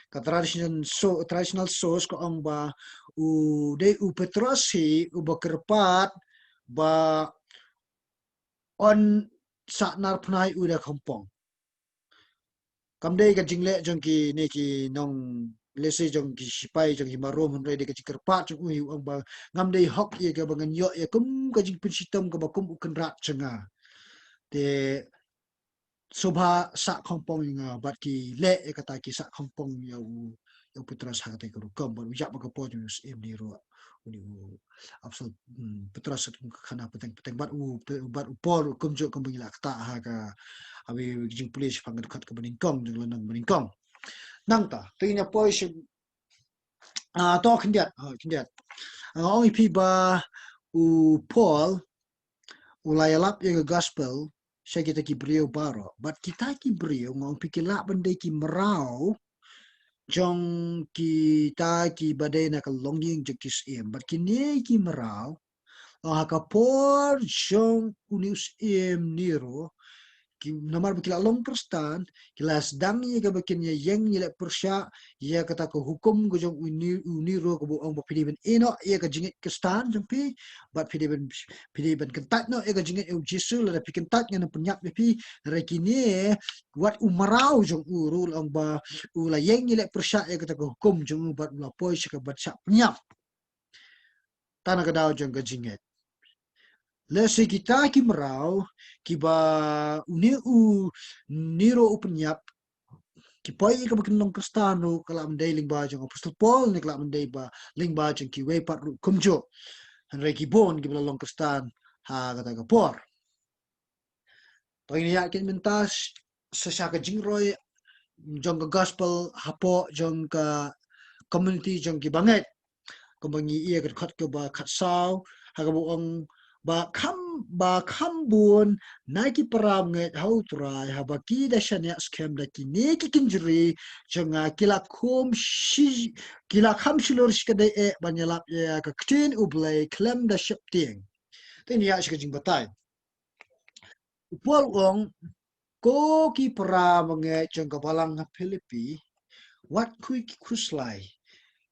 ka tradition so-, traditional source ka ong ba u dei u Petros hi uba kyrpad ba un sa nar phna ïa u da khongpong. Kam dei ka jingleh jong kine ki nong, lehse jong ki sipai jong hima Rom, hynrei dei ka jingkyrpad jong u hi, u ong ba ngam dei hok ïa kaba ngan ïoh ïa kum ka jingpynshitom kaba kum u kynrad jong nga. Te sngewbha sah khongpong ïa nga. Bad ki leh ïa kata, ki sah khongpong ïa u, ïa u Petros ha kata ka rukom, bad u ïap ha ka por jong u Syiem Nero. Une u Apostol, hmm, Petros, ka khana pateng pateng, bad u, bad u Paul ruh kumjuh, kumba ngi la ktah ha ka, ha kawei ka jingpule shaphang ka dkhot kaba nyngkong jong ka lynnong ba nyngkong. Nangta to ngin ïa poi sha, ah, to khyndiat, ah, khyndiat. Nga ong ïa phi ba u Paul u la ïalap ïa ka gospel sha kita ki briew baroh. Bad kita ki briew, nga ong ïa phi, ki lah ban dei ki mraw jong kita kiba dei na ka longïing jong ki syiem. Bad kine ki mraw, ha ka por jong une u Syiem Nero, ki, namar ba ki la long Khristan, ki la sdang ïa kaba kin ïa ïeng ïa leh pyrshah ïa kata ka hukum ka jong u Ne-, u Nero, kaba ong ba phi dei ban ïehnoh ïa ka jingngeit Khristan jong phi, bad phi dei ban, phi dei ban kyntait noh ïa ka jingngeit ïa u Jisu, lada phi kyntait ngan pynïap ïa phi. Hynrei kine, wat u mraw jong u ruh la ong ba u la ïeng ïa leh pyrshah ïa kata ka hukum jong u, bad u la poi sha ka ban shah pynïap. Tang na ka daw jong ka jingngeit. Lehse kita ki mraw kiba une u Nero u pynïap, ki poi ïa kaba kin long Khristan ruh, ka lah ban dei lyngba jong u Apostol Paul, ne ka lah ban dei ba lyngba jong kiwei pat ruh kumjuh. Hynrei ki bun kiba la long Khristan ha kata ka por. To ngin ïa kit mynta sha, sha ka jingroi jong ka gospel hapoh jong ka community jong ki bangeit. Kumba ngi ïa ka dkhot kaba khatsaw, ha kaba ong ba kham, ba kham bun na ki para bangeit ha U Trai, haba ki da shaniah skhem da kine ki kynjri jong nga, ki la kham shi, ki la kham shlur shikatdei eh ban ïalap ïa ka ktien U Blei khlem da sheptieng. Te ngin ïa sha ka jingbatai. U Paul u ong, ko ki para bangeit jong ka balang ha Philippi, wat khuid khuslai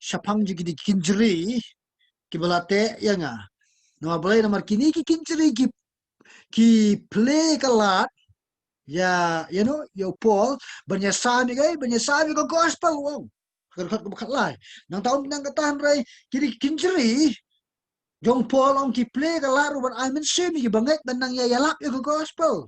shaphang jong kine ki kynjri kiba la teh ïa nga. Namar balei? Namar kine ki kynjri ki, ki plie ka lad ïa, ïa u, ïa u Paul ban ïasam ïa ka, ban ïasam ïa ka gospel, u ong. Ka dkhot kaba khatlai. Nangta um, nang kata hynrei kine ki kynjri jong u Paul, ong, ki plie ka lad ruh ban ai mynsiem ïa ki bangeit ban nang ïa ïalap ïa ka gospel.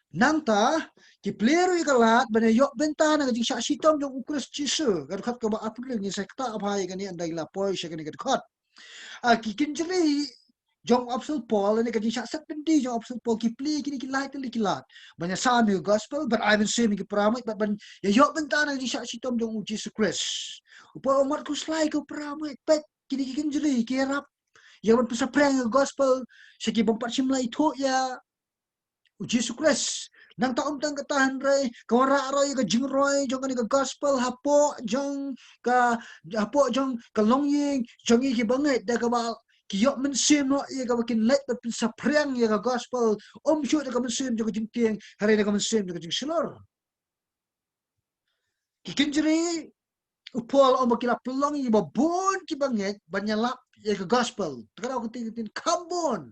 Nangta ki plie ruh ïa ka lad ban ïa ïoh bynta na ka jingshah shitom jong U Khrist Jisu. Ka dkhot kaba arphew hynriew, ngin sa ktah bha ïa kane ynda ngi la poi sha kane ka dkhot. Ah, ki kynjri jong u Apostol Paul, ne ka jingshah set byndi jong u Apostol Paul, ki plie kine ki lai tylli ki lad ban ïasam ïa ka gospel, ban ai mynsiem ïa ki para bangeit, bad ban ïa ïoh bynta na ka jingshah shitom jong U Jisu Khrist. U Paul u ong wat khuslai ko para bangeit, peit. kine ki kynjri ki ïarap ïa ban pynsaphriang ïa ka gospel sha ki bym pat shym la ithuh ïa u Jisu Khrist. Nangta ym tang kata hynrei ka wanrah ruh ïa ka jingroi jong kane ka gospel hapoh jong ka, hapoh jong ka longïing jong ngi ki bangeit, da kaba ki ïoh mynsiem noh ïa kaba kin leit ban pynsaphriang ïa ka gospel, ym shuh da ka mynsiem jong ka jingtieng hynrei da ka mynsiem jong ka jingshlur. Ki kynjri, u Paul u ong ba ki la pynlong ïa kiba bun ki bangeit ban ïalap ïa ka gospel. Te ka daw ka ktien, ka ktien kham bun.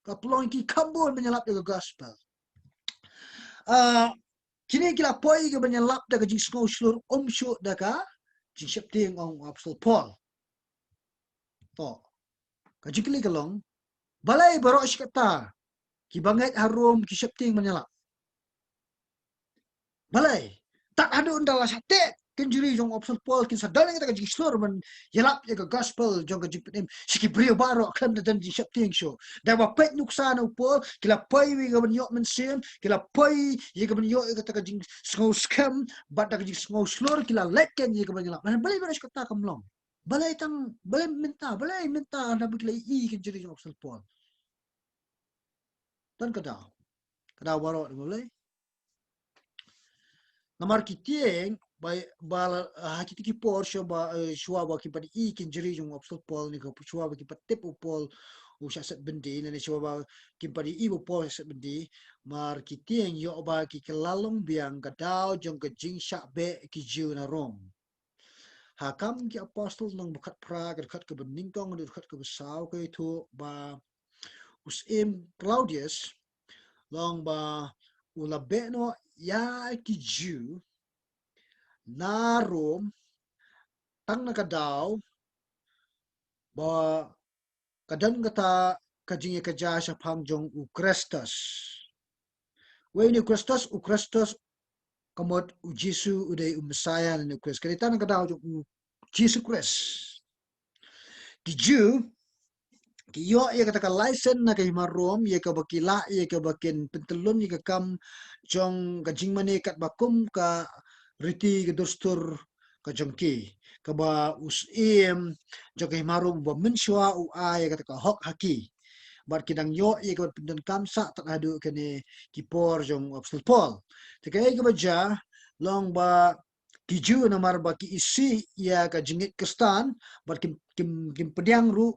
Ka pynlong ïa ki kham bun ban ïalap ïa ka gospel. Ah, kine ki la poi ïa ka ban ïalap da ka jingsngew shlur, ym shuh da ka jingsheptieng, ong u Apostol Paul. To, ka jingkylli ka long, balei baroh shi katta ki bangeit ha Rom ki sheptieng ban ïalap? Balei? Tad haduh ynda la shah teh kynjri jong u Apostol Paul kin sa don ïa kata ka jingshlur ban ïalap ïa ka gospel jong ka jingpynim sha ki briew baroh khlem da don jingsheptieng shuh. Da ba peit nuksa na u Paul, ki la poi ïa ka ban ïoh mynsiem, ki la poi ïa ka ban ïoh ïa kata ka jingsngew skhem bad da ka jingsngew shlur ki la leit kein ïa ka ban ïalap. Balei baroh shi katta kam long? Balei tang, balei mynta, balei mynta haba ki la ïohi kynjri jong u Apostol Paul? Tang ka daw, ka daw baroh, balei? Namar ki tieng ba, ba la, ha kiti ki por shuwa ba, eh, shuwa ba kim pat ïohi kynjri jong u Apostol Paul, ne ka shuwa ba kim pat tip u Paul u shah set byndi, ne shuwa ba kim pat ïohi ba u Paul u shah set byndi, namar ki tieng ïoh ba ki kylla long biang ka daw jong ka jingshah beh ki Jiw na Rom. Ha Kam ki Apostol lynnong ba khatphra, ka dkhot kaba nyngkong haduh dkhot kaba saw ka ïathuh ba u syiem Claudius long ba u la beh noh ïa ki Jiw na Rom tang na ka daw ba ka don kata ka jingïakajia shaphang jong u Krestos. Wei une u Krestos? U Krestos ka mut u Jisu u dei u Messiah ne u Khrist. Ka dei tang na ka daw jong u Jisu Khrist. Ki Jiw ki ïoh ïa kata ka license na ka hima Rom ïa kaba ki lah ïa kaba kin pyntyllun ïa ka kam jong ka jingmane katba kum ka riti ka dustur ka jong ki, kaba u syiem jong ka hima Rom uba mynshuwa u ai ïa kata ka hok ha ki. Bad ki dang ïoh ïa kaba pyndonkam sah tad haduh kane ki por jong u Apostol Paul. Te kaei kaba jia long ba ki Jiw namar ba ki isih ïa ka jingngeit Khristan bad kim, kim, kim pdiang ruh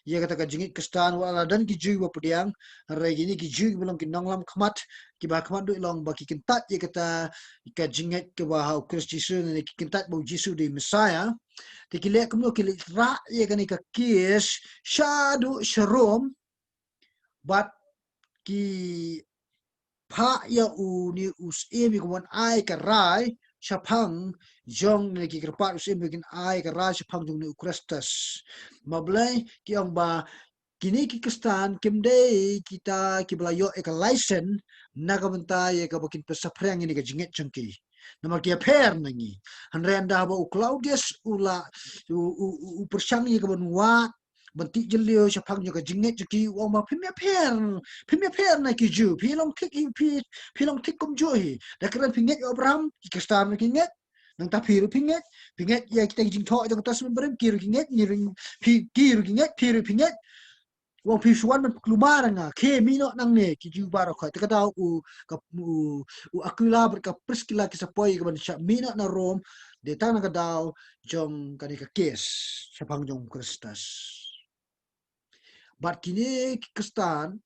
ïa kata ka jingngeit Khristan, wat la don ki Jiw ba pdiang, hynrei kine ki Jiw kiba long ki nonglam khmat, kiba khmat duh long ba ki kyntait ïa kata ka jingngeit kaba ha u Khrist Jisu, ne ki kyntait ba u Jisu u dei Messiah. Te ki leh kumno? Ki leit rah ïa kane ka case shaduh sha Rom, bad ki phah ïa une u syiem ïa ka ban ai ka rai shaphang jong, ne ki kyrpad u syiem ba kin ai ka rai shaphang jong une u Krestos. Namar balei? Ki ong ba kine ki Khristan kim dei kita kiba la ïoh ïa ka license na ka bynta ïa kaba kin pynsaphriang ïa kane ka jingngeit jong ki. Namar ki ïapher na ngi. Hynrei ynda ba u Claudius u la, u, u, u, u pyrshang ïa ka ban wad, ban tih jylliew shaphang jong ka jingngeit jong ki, u ong ba phim ïapher, phim ïapher na ki Jiw, phi long thik hi, phi, phi long thik kumjuh hi. Da kren phi ngeit ïa u Abraham, ki Khristan ruh ki ngeit. Nangta phi ruh phi ngeit, phi ngeit ïa kita ki jingthoh jong ka Testament Barim, ki ruh ki ngeit, ngi ruh, phi, ki ruh ki ngeit, phi ruh phi ngeit. U ong phi shu wan ban pynkulmar ïa nga, khie mih noh nangne, ki Jiw baroh khoit. Te ka daw u, ka, u, u Aquila bad ka Priskila ki sa poi ïa ka ban shah mih noh na Rom, dei tang na ka daw jong kane ka case shaphang jong u Krestos. Bad kine ki Khristan,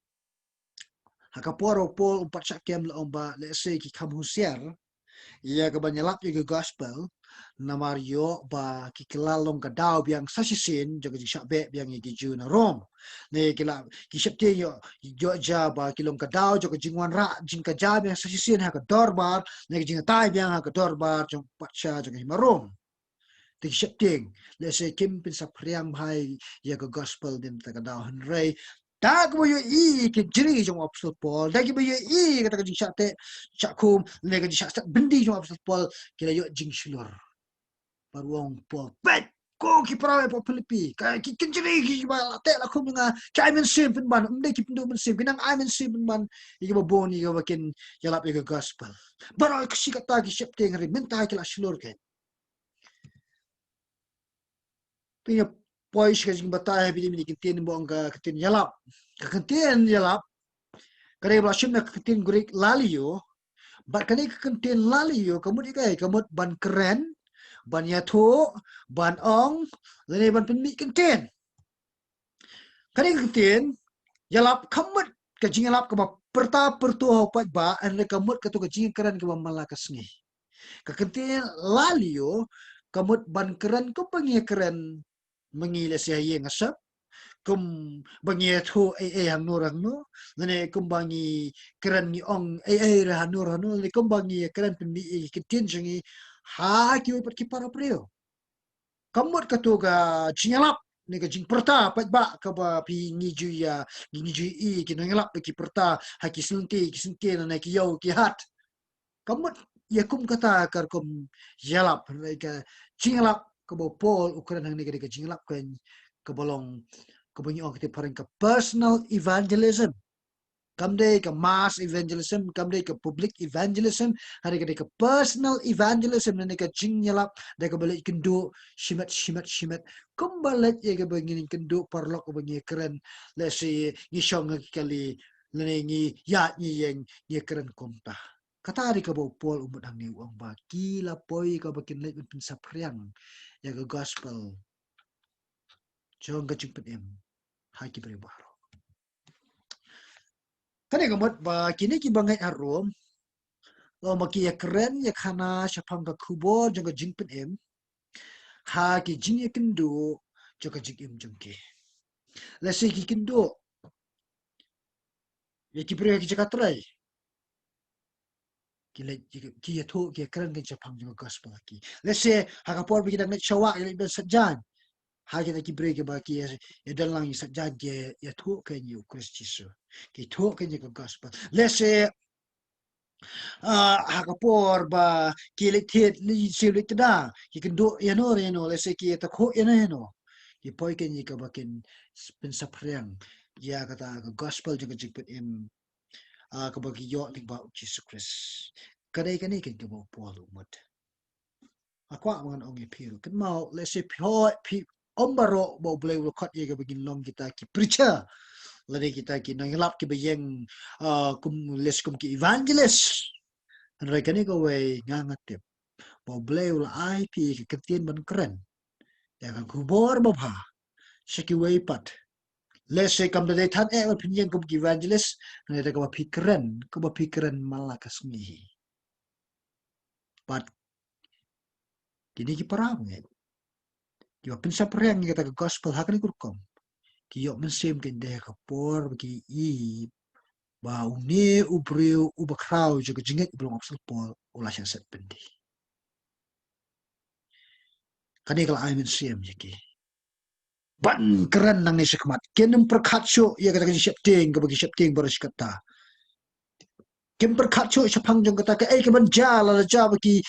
ha ka por u Paul um pat shah kem, la ong ba lehse ki kham husiar ïa ka ban ïalap ïa ka gospel, namar ïoh ba ki kylla long ka daw biang sa shisien jong ka jingshah beh biang ïa ki Jiw na Rom. Ne ki la, ki sheptieng ïoh, ïoh jia ba ki long ka daw jong ka jingwanrah jingkajia biang sa shisien ha ka dorbar, ne ka jingbatai biang ha ka dorbar jong u patsha jong ka hima Rom. Te ki sheptieng lehse kim pynsaphriang bha ïa ka gospel, dei na kata ka daw, hynrei da kaba ïohi ïa ki kynjri jong u Apostol Paul, da kaba ïohi ïa kata ka jingshah teh shah khum, ne ka jingshah set byndi jong u Apostol Paul, ki la ïoh jingshlur. Bad u ong u Paul, peit, ko ki para hapoh Philippi, ka, ki kynjri kiba la teh la khum ïa nga, ki ai mynsiem pynban, ym dei ki pynduh mynsiem, ki nang ai mynsiem pynban ïa kiba bun ïa kiba kin ïalap ïa ka gospel. Baroh shi katta ki sheptieng, hynrei mynta ki la shlur kein. Te ïa, poi sha ka jingbatai ha kine ki kyntien ba ong ka kyntien ïalap. Ka kyntien ïalap ka dei ba la shim na ka kyntien Greek lalio. Bad kane ka kyntien lalio ka mut ïa kaei? Ka mut ban kren, ban ïathuh, ban ong, lane ban pynmih kyntien. Kane ka kyntien ïalap ka mut ka jingïalap kaba pyrta pyrtuh ha u paidbah, hynrei ka mut kato ka jingkren kaba man la ka sngi. Ka kyntien lalio ka mut ban kren kumba ngi kren ma ngi lehse ha ïing ha sem, kumba ngi ïathuh ei ei hangno hangno, lane kumba ngi kren ngi ong ei ei hangno hangno, lane kumba ngi kren pynmih ïa ki kyntien jong ngi ha kiwei pat ki para briew. Ka mut kato ka jingïalap ne ka jingpyrta paidbah kaba phi ngi ju ïa, ngi ju ïohi ki nongïalap ki pyrta ha ki syntiew ki syntiew ne ki ïew ki hat. Ka mut ïa kum kata ka rukom ïalap, hynrei ka jingïalap kaba u Paul u kren hangne ka dei ka jingïalap kaba long, kaba ngi ong ha ka ktien phareng ka personal evangelism. Kam dei ka mass evangelism, kam dei ka public evangelism, hynrei ka dei ka personal evangelism, lane ka jingïalap da kaba leit kynduh shimet shimet shimet. Kumba leit ïa kaba ngin kynduh paralok kaba ngi kren, lehse ngi shong ha ki kali, lane ngi ïaid ngi ïeng, ngi kren kumta. Kata dei kaba u Paul u mut hangne, u ong ba ki la poi kaba kin leit ban pynsaphriang ïa ka gospel jong ka jingpynim ha ki briew baroh. Kane ka mut ba kine kiba ngeit ha Rom, u ong ba ki ïakren ïakhana shaphang ka khubor jong ka jingpynim ha ki jingïakynduh jong ka jingim jong ki. Lehse ki kynduh ïa ki briew ha ki jaka trei, ki leit, ki, ki ïathuh, ki ïakren kein shaphang jong ka gospel ha ki. Lehse ha ka por ba ki dang leit sha wah, ki leit ban saitjaiñ, ha kita ki briew kiba ki ïa, ïadon lang ïa saitjaiñ, ki ïathuh kein ïa u Khrist Jisu, ki ïathuh kein ïa ka gospel. Lehse, ah, ha ka por ba ki leit thied, leit siew, leit tda, ki kynduh ïano ïano, lehse ki ïatakhuh ïano ïano, ki poi kein ïa kaba kin pynsaphriang ïa kata ka gospel jong ka jingpynim, ah, kaba ki ïoh lyngba u Jisu Khrist. Ka dei kane kein kaba u Paul u mut. Nga kwah ba ngan ong ïa phi ruh, kynmaw, lehse phi hoi, phi ym baroh ba U Blei u la khot ïa kiba ngin long kita ki preacher, lane kita ki nongïalap kiba ïeng, ah, kum, lehse kum ki evangelist. Hynrei kane kawei nga, nga tip ba U Blei u la ai phi ka ktien ban kren ïa ka khubor babha sha kiwei pat. Lehse kam da dei than eh ba phin ïeng kum ki evangelist, hynrei da kaba phi kren, kaba phi kren man la ka sngi hi. Bad kine ki para bangeit kiba pynsaphriang ïa kata ka gospel ha kane ka rukom, ki ïoh mynsiem kein da ka por ba ki i ba une u briew uba khraw jong ka jingngeit uba long u Apostol Paul u la shah set byndi. Kane ka la ai mynsiem ïa ki ban kren nangne shakhmat. Kin ym pyrkhat shuh ïa kata ka jingsheptieng kaba ki sheptieng baroh shi katta. Kim pyrkhat shuh shaphang jong kata kaei kaban jia, lada jia ba ki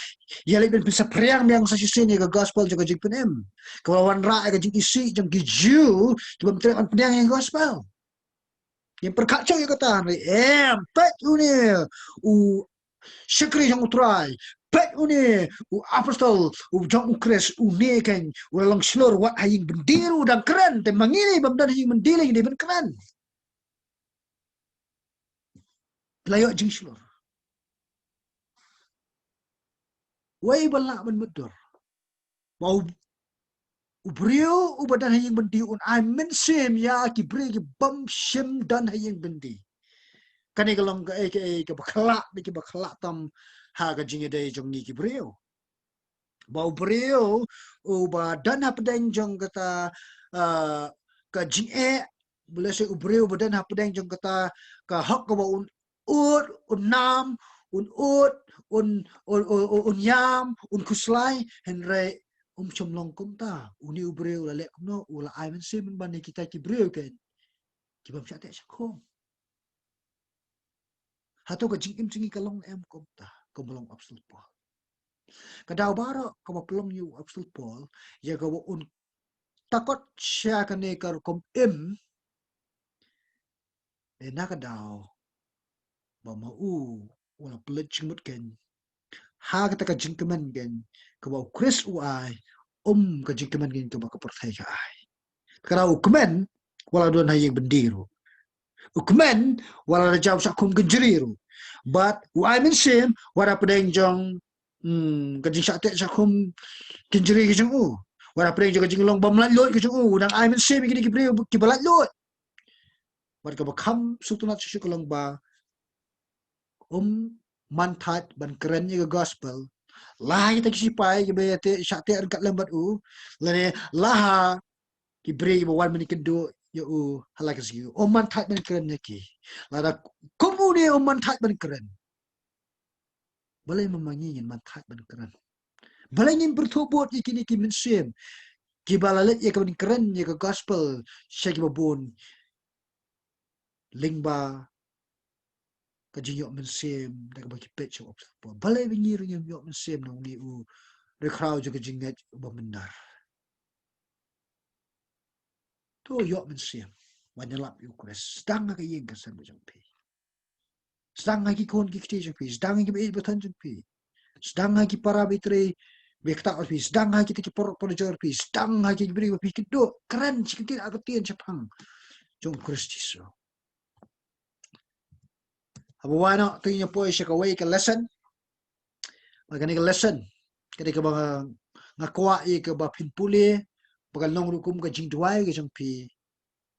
ïaleit ban pynsaphriang biang sa shisien ïa ka gospel jong ka jingpynim, kaba wanrah ïa ka jingisih jong ki Jiw kiba ym treh ban pdiang ïa ka gospel. Kim pyrkhat shuh ïa kata, hynrei em, peit une u shakri jong U Trai, peit une u apostol u jong U Khrist, une kein u la long shlur wat ha ïing byndi ruh u dang kren, te ma ngi ne bym don ha ïing byndi lei ngi dei ban kren. La ïoh jingshlur. Wei ba lah ban mutdur ba u, u briew uba don ha ïing byndi un ai mynsiem ïa ki briew ki bym shym don ha ïing byndi. Kane ka long kaei kaei kaba khlad, kaei kaba khlad tam ha ka jingïadei jong ngi ki briew. Ba u briew uba don hapdeng jong kata, ah, ka jingeh, lehse u briew uba don hapdeng jong kata ka hok kaba un ud, un nam, un ud, un, un, un, un, un ïam, un khuslai, hynrei um shym long kumta. Une u briew u la leh kumno? U la ai mynsiem ban ïa kita ki briew kein ki bym shah teh shah khum. Hato ka jingim jong ngi ka long em kumta, kumba long u Apostol Paul? Ka daw baroh kaba pynlong ïa u Apostol Paul ïa kaba un takot sha kane ka rukom im, dei na ka daw ba ma u u la pynleit jingmut kein ha kata ka jingkmen kein kaba U Khrist u ai, um ka jingkmen kein kaba ka pyrthei ka ai. Ka dei u kmen wat la don ha ïing byndi ruh. U kmen wat la da jaw shah khum kynjri ruh. Bad u ai mynsiem wat hapdeng jong, hmm, ka jingshah teh shah khum kynjri ka jong u. Wat hapdeng jong ka jinglong bym laitluid ka jong u. U dang ai mynsiem ïa kine ki briew kiba laitluid. Bad kaba kham sngewtynnat shuh shuh ka long ba um man thait ban kren ïa ka gospel la ha kita ki sipai kiba ïa teh, shah teh ryngkat lem bad u, lane la ha ki briew kiba wan ban ïakynduh ïa u ha la ka sngi. Um man thait ban kren ïa ki. Lada kum une um man thait ban kren, balei ma ma ngi ngin man thait ban kren? Balei ngim pyrthuh bud ïa kine ki mynsiem kiba la leit ïa ka ban kren ïa ka gospel sha kiba bun lyngba ka jingïoh mynsiem da kaba ki peit sha u apostol Paul? Balei ba ngi ruh ngim ïoh mynsiem na une u riewkhraw jong ka jingngeit uba mynder? To ïoh mynsiem ban ïalap ïa u Khrist. Sdang ha ka ïing ka sem jong phi. Sdang ha ki khun ki kti jong phi, sdang ha ki baieit bathon jong phi, sdang ha ki para baitrei baktah jong phi, sdang ha kita ki paralok parajor phi, sdang ha ki briew ba phi kynduh, kren sha ki ktien artatien shaphang jong u Khrist Jisu. Haba wan noh to ngin ïa poi sha kawei ka lesson. Bad kane ka lesson ka dei kaba nga, nga kwah ïa kaba phin pule, ba kan long ruh kum ka jingduwai ka jong phi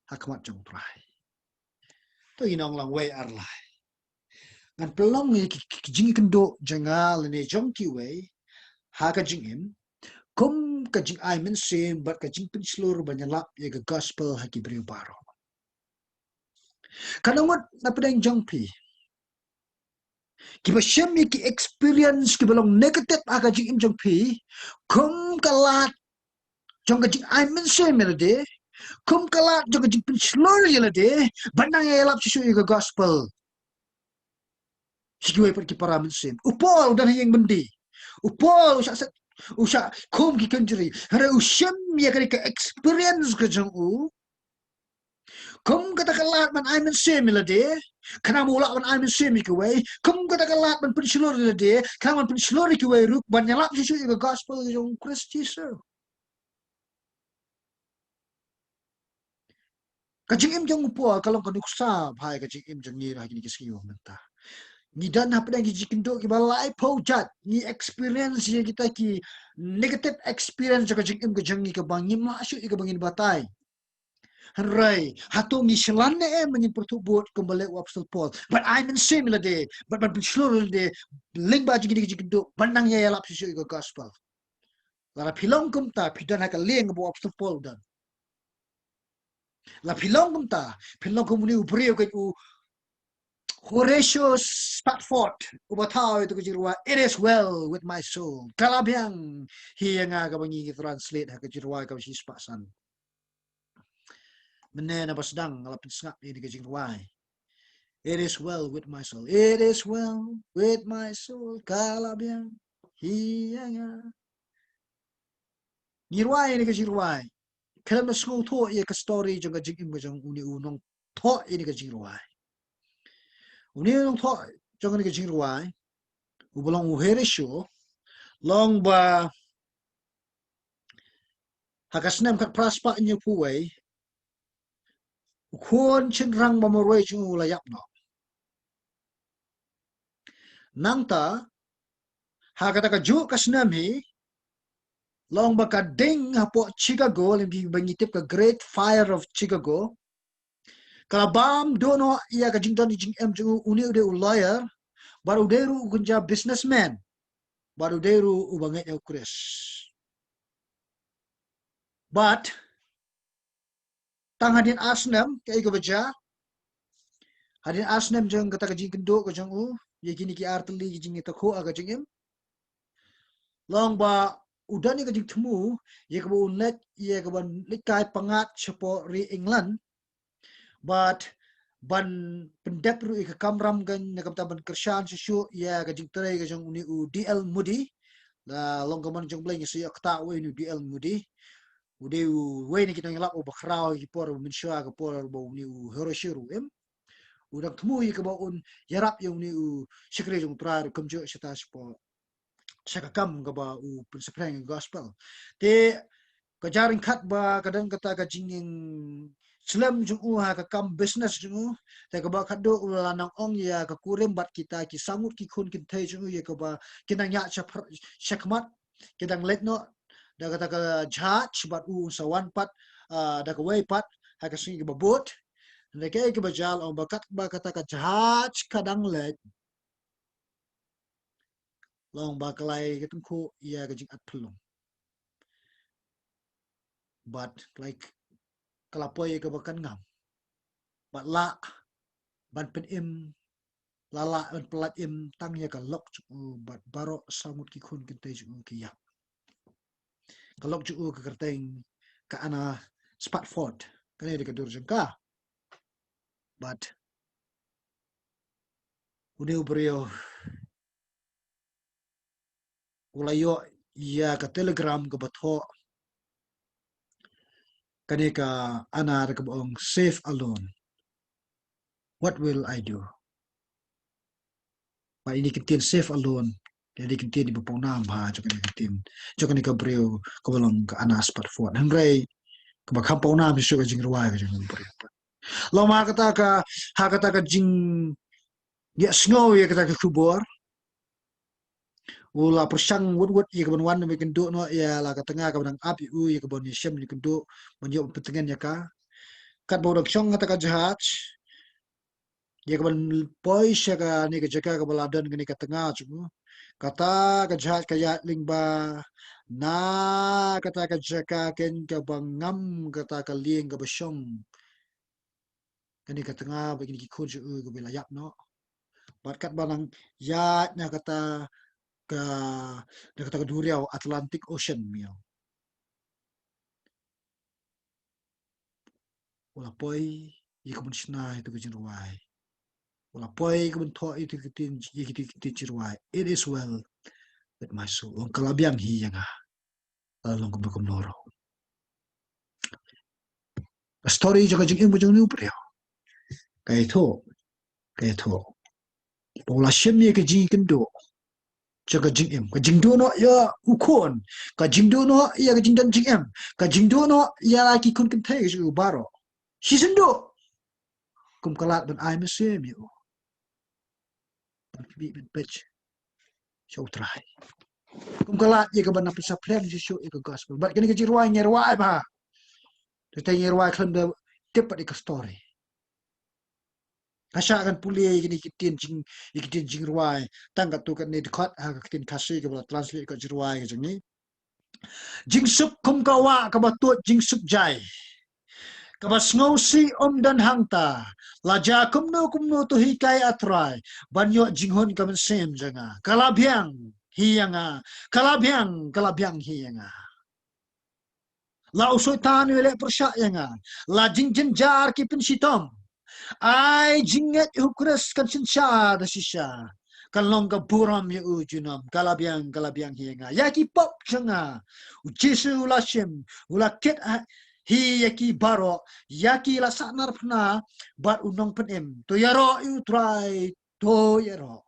ha khmat jong u Trai. To ngin ong lang wei ar lai. Ngan pynlong ïa ki, ki, ki jingkynduh jong nga lane jong kiwei ha ka jingim kum ka jingai mynsiem bad ka jingpynshlur ban ïalap ïa ka gospel ha ki briew baroh. Kan ong ngut na pdeng jong phi kiba shim ïa ki experience kiba long negative ha ka jingim jong phi, kum ka lad jong ka jingai mynsiem ïa lade, kum ka lad jong ka jingpynshlur ïa lade ban nang ïalap shuh shuh ïa ka gospel sha kiwei pat ki para mynsiem. U Paul u don ha ïing byndi. U Paul u shah set, u shah khum ki kynjri. Hynrei u shim ïa kane ka experience ka jong u kum kata ka lad ban ai mynsiem ïa lade, khnang ba u lah ban ai mynsiem ïa kiwei. Kum kata ka lad ban pynshlur ïa lade, khnang ban pynshlur ïa kiwei ruh ban ïalap shuh shuh ïa ka gospel jong u Khrist Jisu. Ka jingim jong u Paul ka long ka nuksa bha ïa ka jingim jong ngi ha kine ki sngi mynta. Ngi don hapdeng ki jingkynduh kiba laiphew jait, ngi experience ïa kita ki negative experience jong ka jingim ka jong ngi kaba ngim lah shuh ïa kaba ngin batai. Hynrei hato ngi shlur ne em ba ngin pyrthuh bud kumba leh u apostol Paul, ban ai mynsiem ïa lade, ban, ban pynshlur ïa lade lyngba jong kine ki jingkynduh ban nang ïa ïalap shuh shuh ïa ka gospel? Lada phi long kumta, phi don ha ka liang ba u apostol Paul u don. Lada phi long kumta, phi long kum une u briew, ka u Horatio Spafford uba thaw ïa ka jingrwai It Is Well With My Soul, ka la biang hi ïa nga, kaba ngi ngi translate ha ka jingrwai kaba shispah san. Mynne naba sdang nga la pynsngap ïa kane ka jingrwai. It is well with my soul. It is well with my soul. Ka la biang hi ïa nga. Ngi rwai ïa kane ka jingrwai khlem da sngewthuh ïa ka story jong ka jingim ka jong une u nongthoh ïa kane ka jingrwai. Une u nongthoh jong kane ka jingrwai uba long u Horatio, long ba ha ka snem khatphra spah hynñiewphew wei, u khun shynrang ba marwei jong u la ïap noh. Nangta ha kata kajuh ka snem hi, long ba ka ding hapoh Chicago, lem ki ba ngi tip ka Great Fire of Chicago, ka la bam duh noh ïa ka jingdon jingem jong u. Une u dei u lawyer, bad u dei ruh u kynja businessman, bad u dei ruh uba ngeit ïa u Khrist. Bad tang hadien ar snem, kaei kaba jia? Hadien ar snem jong kata ka jingkynduh ka jong u ïa kine ki artylli ki jingïatakhuh ha ka jingim, long ba u don ïa ka jingthmu ïa kaba un leit, ïa kaba leit kai pyngngad shapoh ri England, bad ban pyndep ruh ïa ka kamram ka, na ka bynta ban kyrshan shuh shuh ïa ka jingtrei ka jong une u D L Moody. La long ka mon jong Blei ngi sa ïoh ktah uwei une u D L Moody. U dei uwei na ki nongïalap uba khraw ha ki por mynshuwa, ka por ba une u Horatio u im. U dang thmu ïa kaba un ïarap ïa une u shakri jong u Trai ruh kumjuh shata shapoh sha ka kam kaba u pynsaphriang ïa ka gospel. Te Ka jia ryngkat ba ka don kata ka jingïeng slem jong u ha ka kam business jong u. Te kaba khatduh u la nang ong ïa ka kurim bad kita ki saw ngut ki khun kynthei jong u ïa kaba ki nang ïaid sha pr-, sha khmat, ki dang leit noh da kata ka jahaj bad u un sa wan pat, ah, da kawei pat ha ka sngi kaba bud. Hynrei kaei kaba jia, la ong ba katba kata ka jahaj ka dang leit, la ong ba ka la ïa tyngkhuh ïa ka jingat phyllung. Bad ka la, ka la poi ïa kaba kan ngam. Bad lah ban pynim, la lah ban pyllait im tang ïa ka lok jong u bad baroh saw ngut ki khun kynthei jong u ki ïap. Ka lok jong u ka kyrteng ka Anna Spafford. Kane dei ka dur jong ka. Bad une u briew u la ïoh ïa ka telegram kaba thoh, kane ka Anna da kaba ong, "Safe alone. What will I do?" Bad ine i ktien safe alone, ine i ktien iba pawnam bha jong kane ka ktien, jong kane ka briew kaba long ka Anna Spafford. Hynrei kaba kham pawnam shisha ka jingrwai ka jong u briew. Long ma kata ka, ha kata ka jingïasngew ïa kata ka khubor, u la pyrshang wut wut ïa kaban wan, ïa kaban kynduh noh ïa la ka tnga kaba dang ap ïa u, ïa kaban ïashem ïa kynduh ban ïoh pyntngen ïa ka. Katba u dang shong ha kata ka jahaj ïa kaban poi sha kane ka jaka kaba la don kane ka tnga jong u, kata ka jahaj ka ïaid lyngba na kata ka jaka keiñ kaba ngam kata ka lieng kaba shong kane ka tnga bad kine ki khun jong u kiba la ïap noh. Bad katba nang ïaid na kata ka, na kata ka duriaw Atlantic Ocean, miaw, u la poi ïa kaban shna ïa kito ki jingrwai. U la poi ïa kaban thoh ïa kito ki ktien, ïa kito ki ktien jingrwai. "It is well with my soul." Ong, "Ka la biang hi ïa nga." Ka la long kumno kumno ruh. Ka story jong ka jingim jong une u briew, ka ïathuh, ka ïathuh ba u la shim ïa ka jingkynduh jong ka jingim, ka jingduh noh ïa u khun, ka jingduh noh ïa ka jingdon jingim, ka jingduh noh ïa la ki khun kynthei ka jong u baroh. Shisien duh kum ka lad ban ai mynsiem ïa u ban khmih ban peit sha U Trai. Kum ka lad ïa kaban nang pynsaphriang shisha ïa ka gospel. Bad kane ka jingrwai ngi rwai bha. Te ngi rwai khlem da tip pat ïa ka story. Ka shah kan pule ïa kine ki ktien jing, ïa ki ktien jingrwai. Tang katto katne dkhot ha ka ktien Khasi kaba la translate ka jingrwai ka jong ngi. Jingsuk kum ka wah kaba tuid jingsuk jai, kaba sngewsih ym don hangta. La jia kumno kumno to hikai A Trai ban ïoh jinghun ka mynsiem jong nga. Ka la biang hi ïa nga, ka la biang, ka la biang hi ïa nga. La u Soitan u leh pyrshah ïa nga, la jingjynjar ki pynshitom. Ai jingngeit ïa u Khrist kan synshar da shisha, kan long ka burom ïa u junom. Ka la biang, ka la biang hi ïa nga. Ïa ki pop jong nga U Jisu u la shim, u la kit ha, hi ïa ki baroh, ïa ki la sahnarphna bad u nongpynim. To ïaroh ïa U Trai, to ïaroh.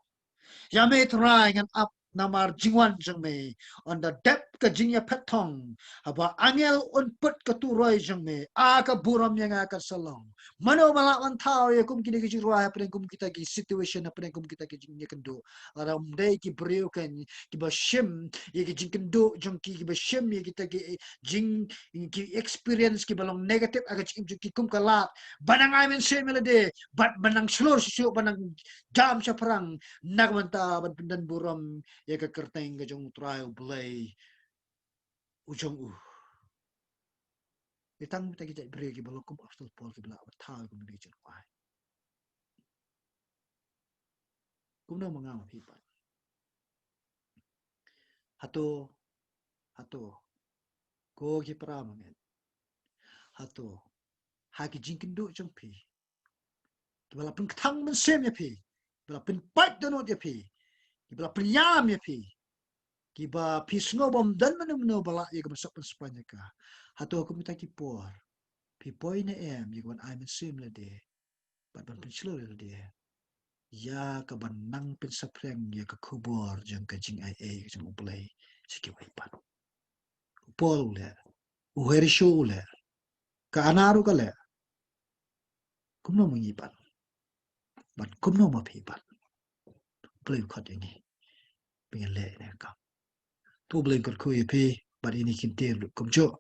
Ïa me Trai ngan ap namar jingwan jong me. Ynda dep ka jingïaphet thong, haba angel un put ka turoi jong me, a ka burom ïa nga kan sa long. Mano ba lah ban thaw ïa kum kine ki jingrwai hapdeng kum kita ki situation, hapdeng kum kita ki jingïakynduh? Lada ym dei ki briew keiñ kiba shim ïa ki jingkynduh jong ki, kiba shim ïa kita ki jing, ki experience kiba long negative ha ka jingim jong ki, kum ka lad ban nang ai mynsiem ïa lade bad ban nang shlur shisha, ban nang jam shaphrang na ka bynta ban pyndon burom ïa ka kyrteng ka jong U Trai U Blei u jong u. Te tang kita ki jait briew kiba long kum u Apostol Paul kiba lah ban thaw ïa kine ki jingrwai. Kumno ma nga ma phi pat? Hato, hato, ko ki para bangeit, hato ha ki jingkynduh jong phi, kiba la pynkthang mynsiem ïa phi, kiba la pynpait dohnud ïa phi, kiba la pynïam ïa phi, kiba phi sngew ba ym don mano mano ba lah ïa ka ban sop ban spaiñ ïa ka, hato kum kita ki por phi poi ne em ïa ka ban ai mynsiem ïa lade bad ban pynshlur ïa lade ïa ka ban nang pynsaphriang ïa ka khubor jong ka jingaiei ka jong U Blei sha kiwei pat? U Paul u leh, u Heri Shu u leh, ka Anar u ka leh. Kumno ma ngi pat? Bad kumno ma phi pat? Blei u khot ïa ngi ba ngin leh ïa kane ka kam. To Blei un kyrkhu ïa phi bad ïa kine ki ktien ruh kumjuh.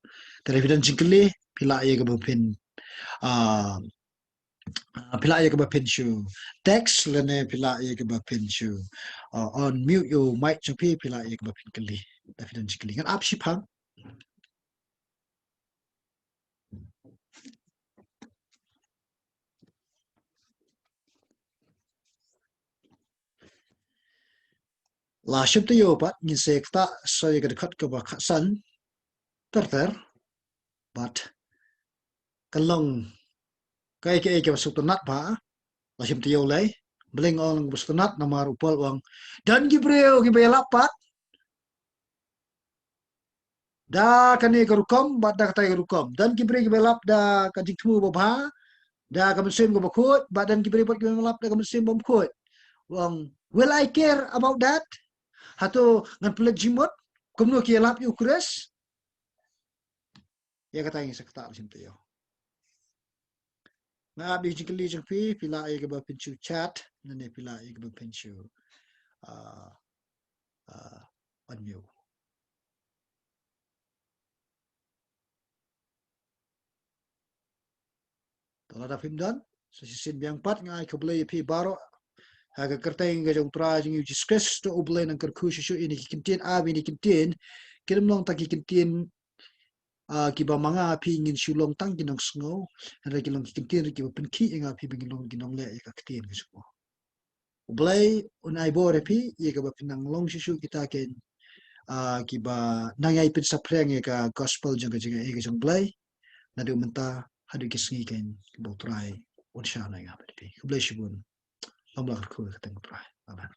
Te lada phi don jingkylli, phi lah ïa kaba phin, ah, ah, phi lah ïa kaba phin shu text lane phi lah ïa kaba phin shu, ah, unmute ïa u mic jong phi, phi lah ïa kaba phin kylli. Lada phi don jingkylli, ngan ap shiphang. La shim taïew pat, ngin sa ktah sa ïa ka dkhot kaba khatsan ter ter. Bad kan long kaei kaei kaba sngewtynnat bha. La shim taïew lei. Balei nga ong kaba sngewtynnat? Namar u Paul u ong, don ki briew kiba ïalap pat da kane ka rukom bad da katai ka rukom. Don ki briew kiba ïalap da ka jingthmu babha, da ka mynsiem kaba khuid, bad don ki briew pat kiba ïalap da ka mynsiem bymkhuid. U ong, will I care about that? Hato ngan pynleit jingmut kumno ki ïalap ïa u Khrist? Ïa kata ngin sa ktah la shim taïew. Nga ap ïa ka jingkylli jong phi, phi lah ïa kaba phin shu chat, lane phi lah ïa kaba phin shu, ah, ah, unmute. Te lada phim don, sa shisien biang pat nga ai khublei ïa phi baroh ha ka kyrteng ka jong u Trai jong ngi u Jisu Khrist. To U Blei un kyrkhu shuh shuh ïa kine ki ktien, ba ïa kine ki ktien kin ym long tang ki ktien, ah, kiba ma nga phi ngin shu long tang ki nongsngew, hynrei kin long ki ktien ruh kiba pynkhih ïa nga phi ba ngin long ki nongleh ïa ka ktien ka jong u. U Blei un ai bor ïa phi ïa kaba phin nang long shuh shuh kita ki, ah, kiba nang ïai pynsaphriang ïa ka gospel jong ka jingaiei ka jong u Blei. Naduh mynta haduh ki sngi kiba u Trai un shah noh ïa nga bad phi. Khublei shibun. Long ba la kyrkhu ïa ka kyrteng u Trai. Amen.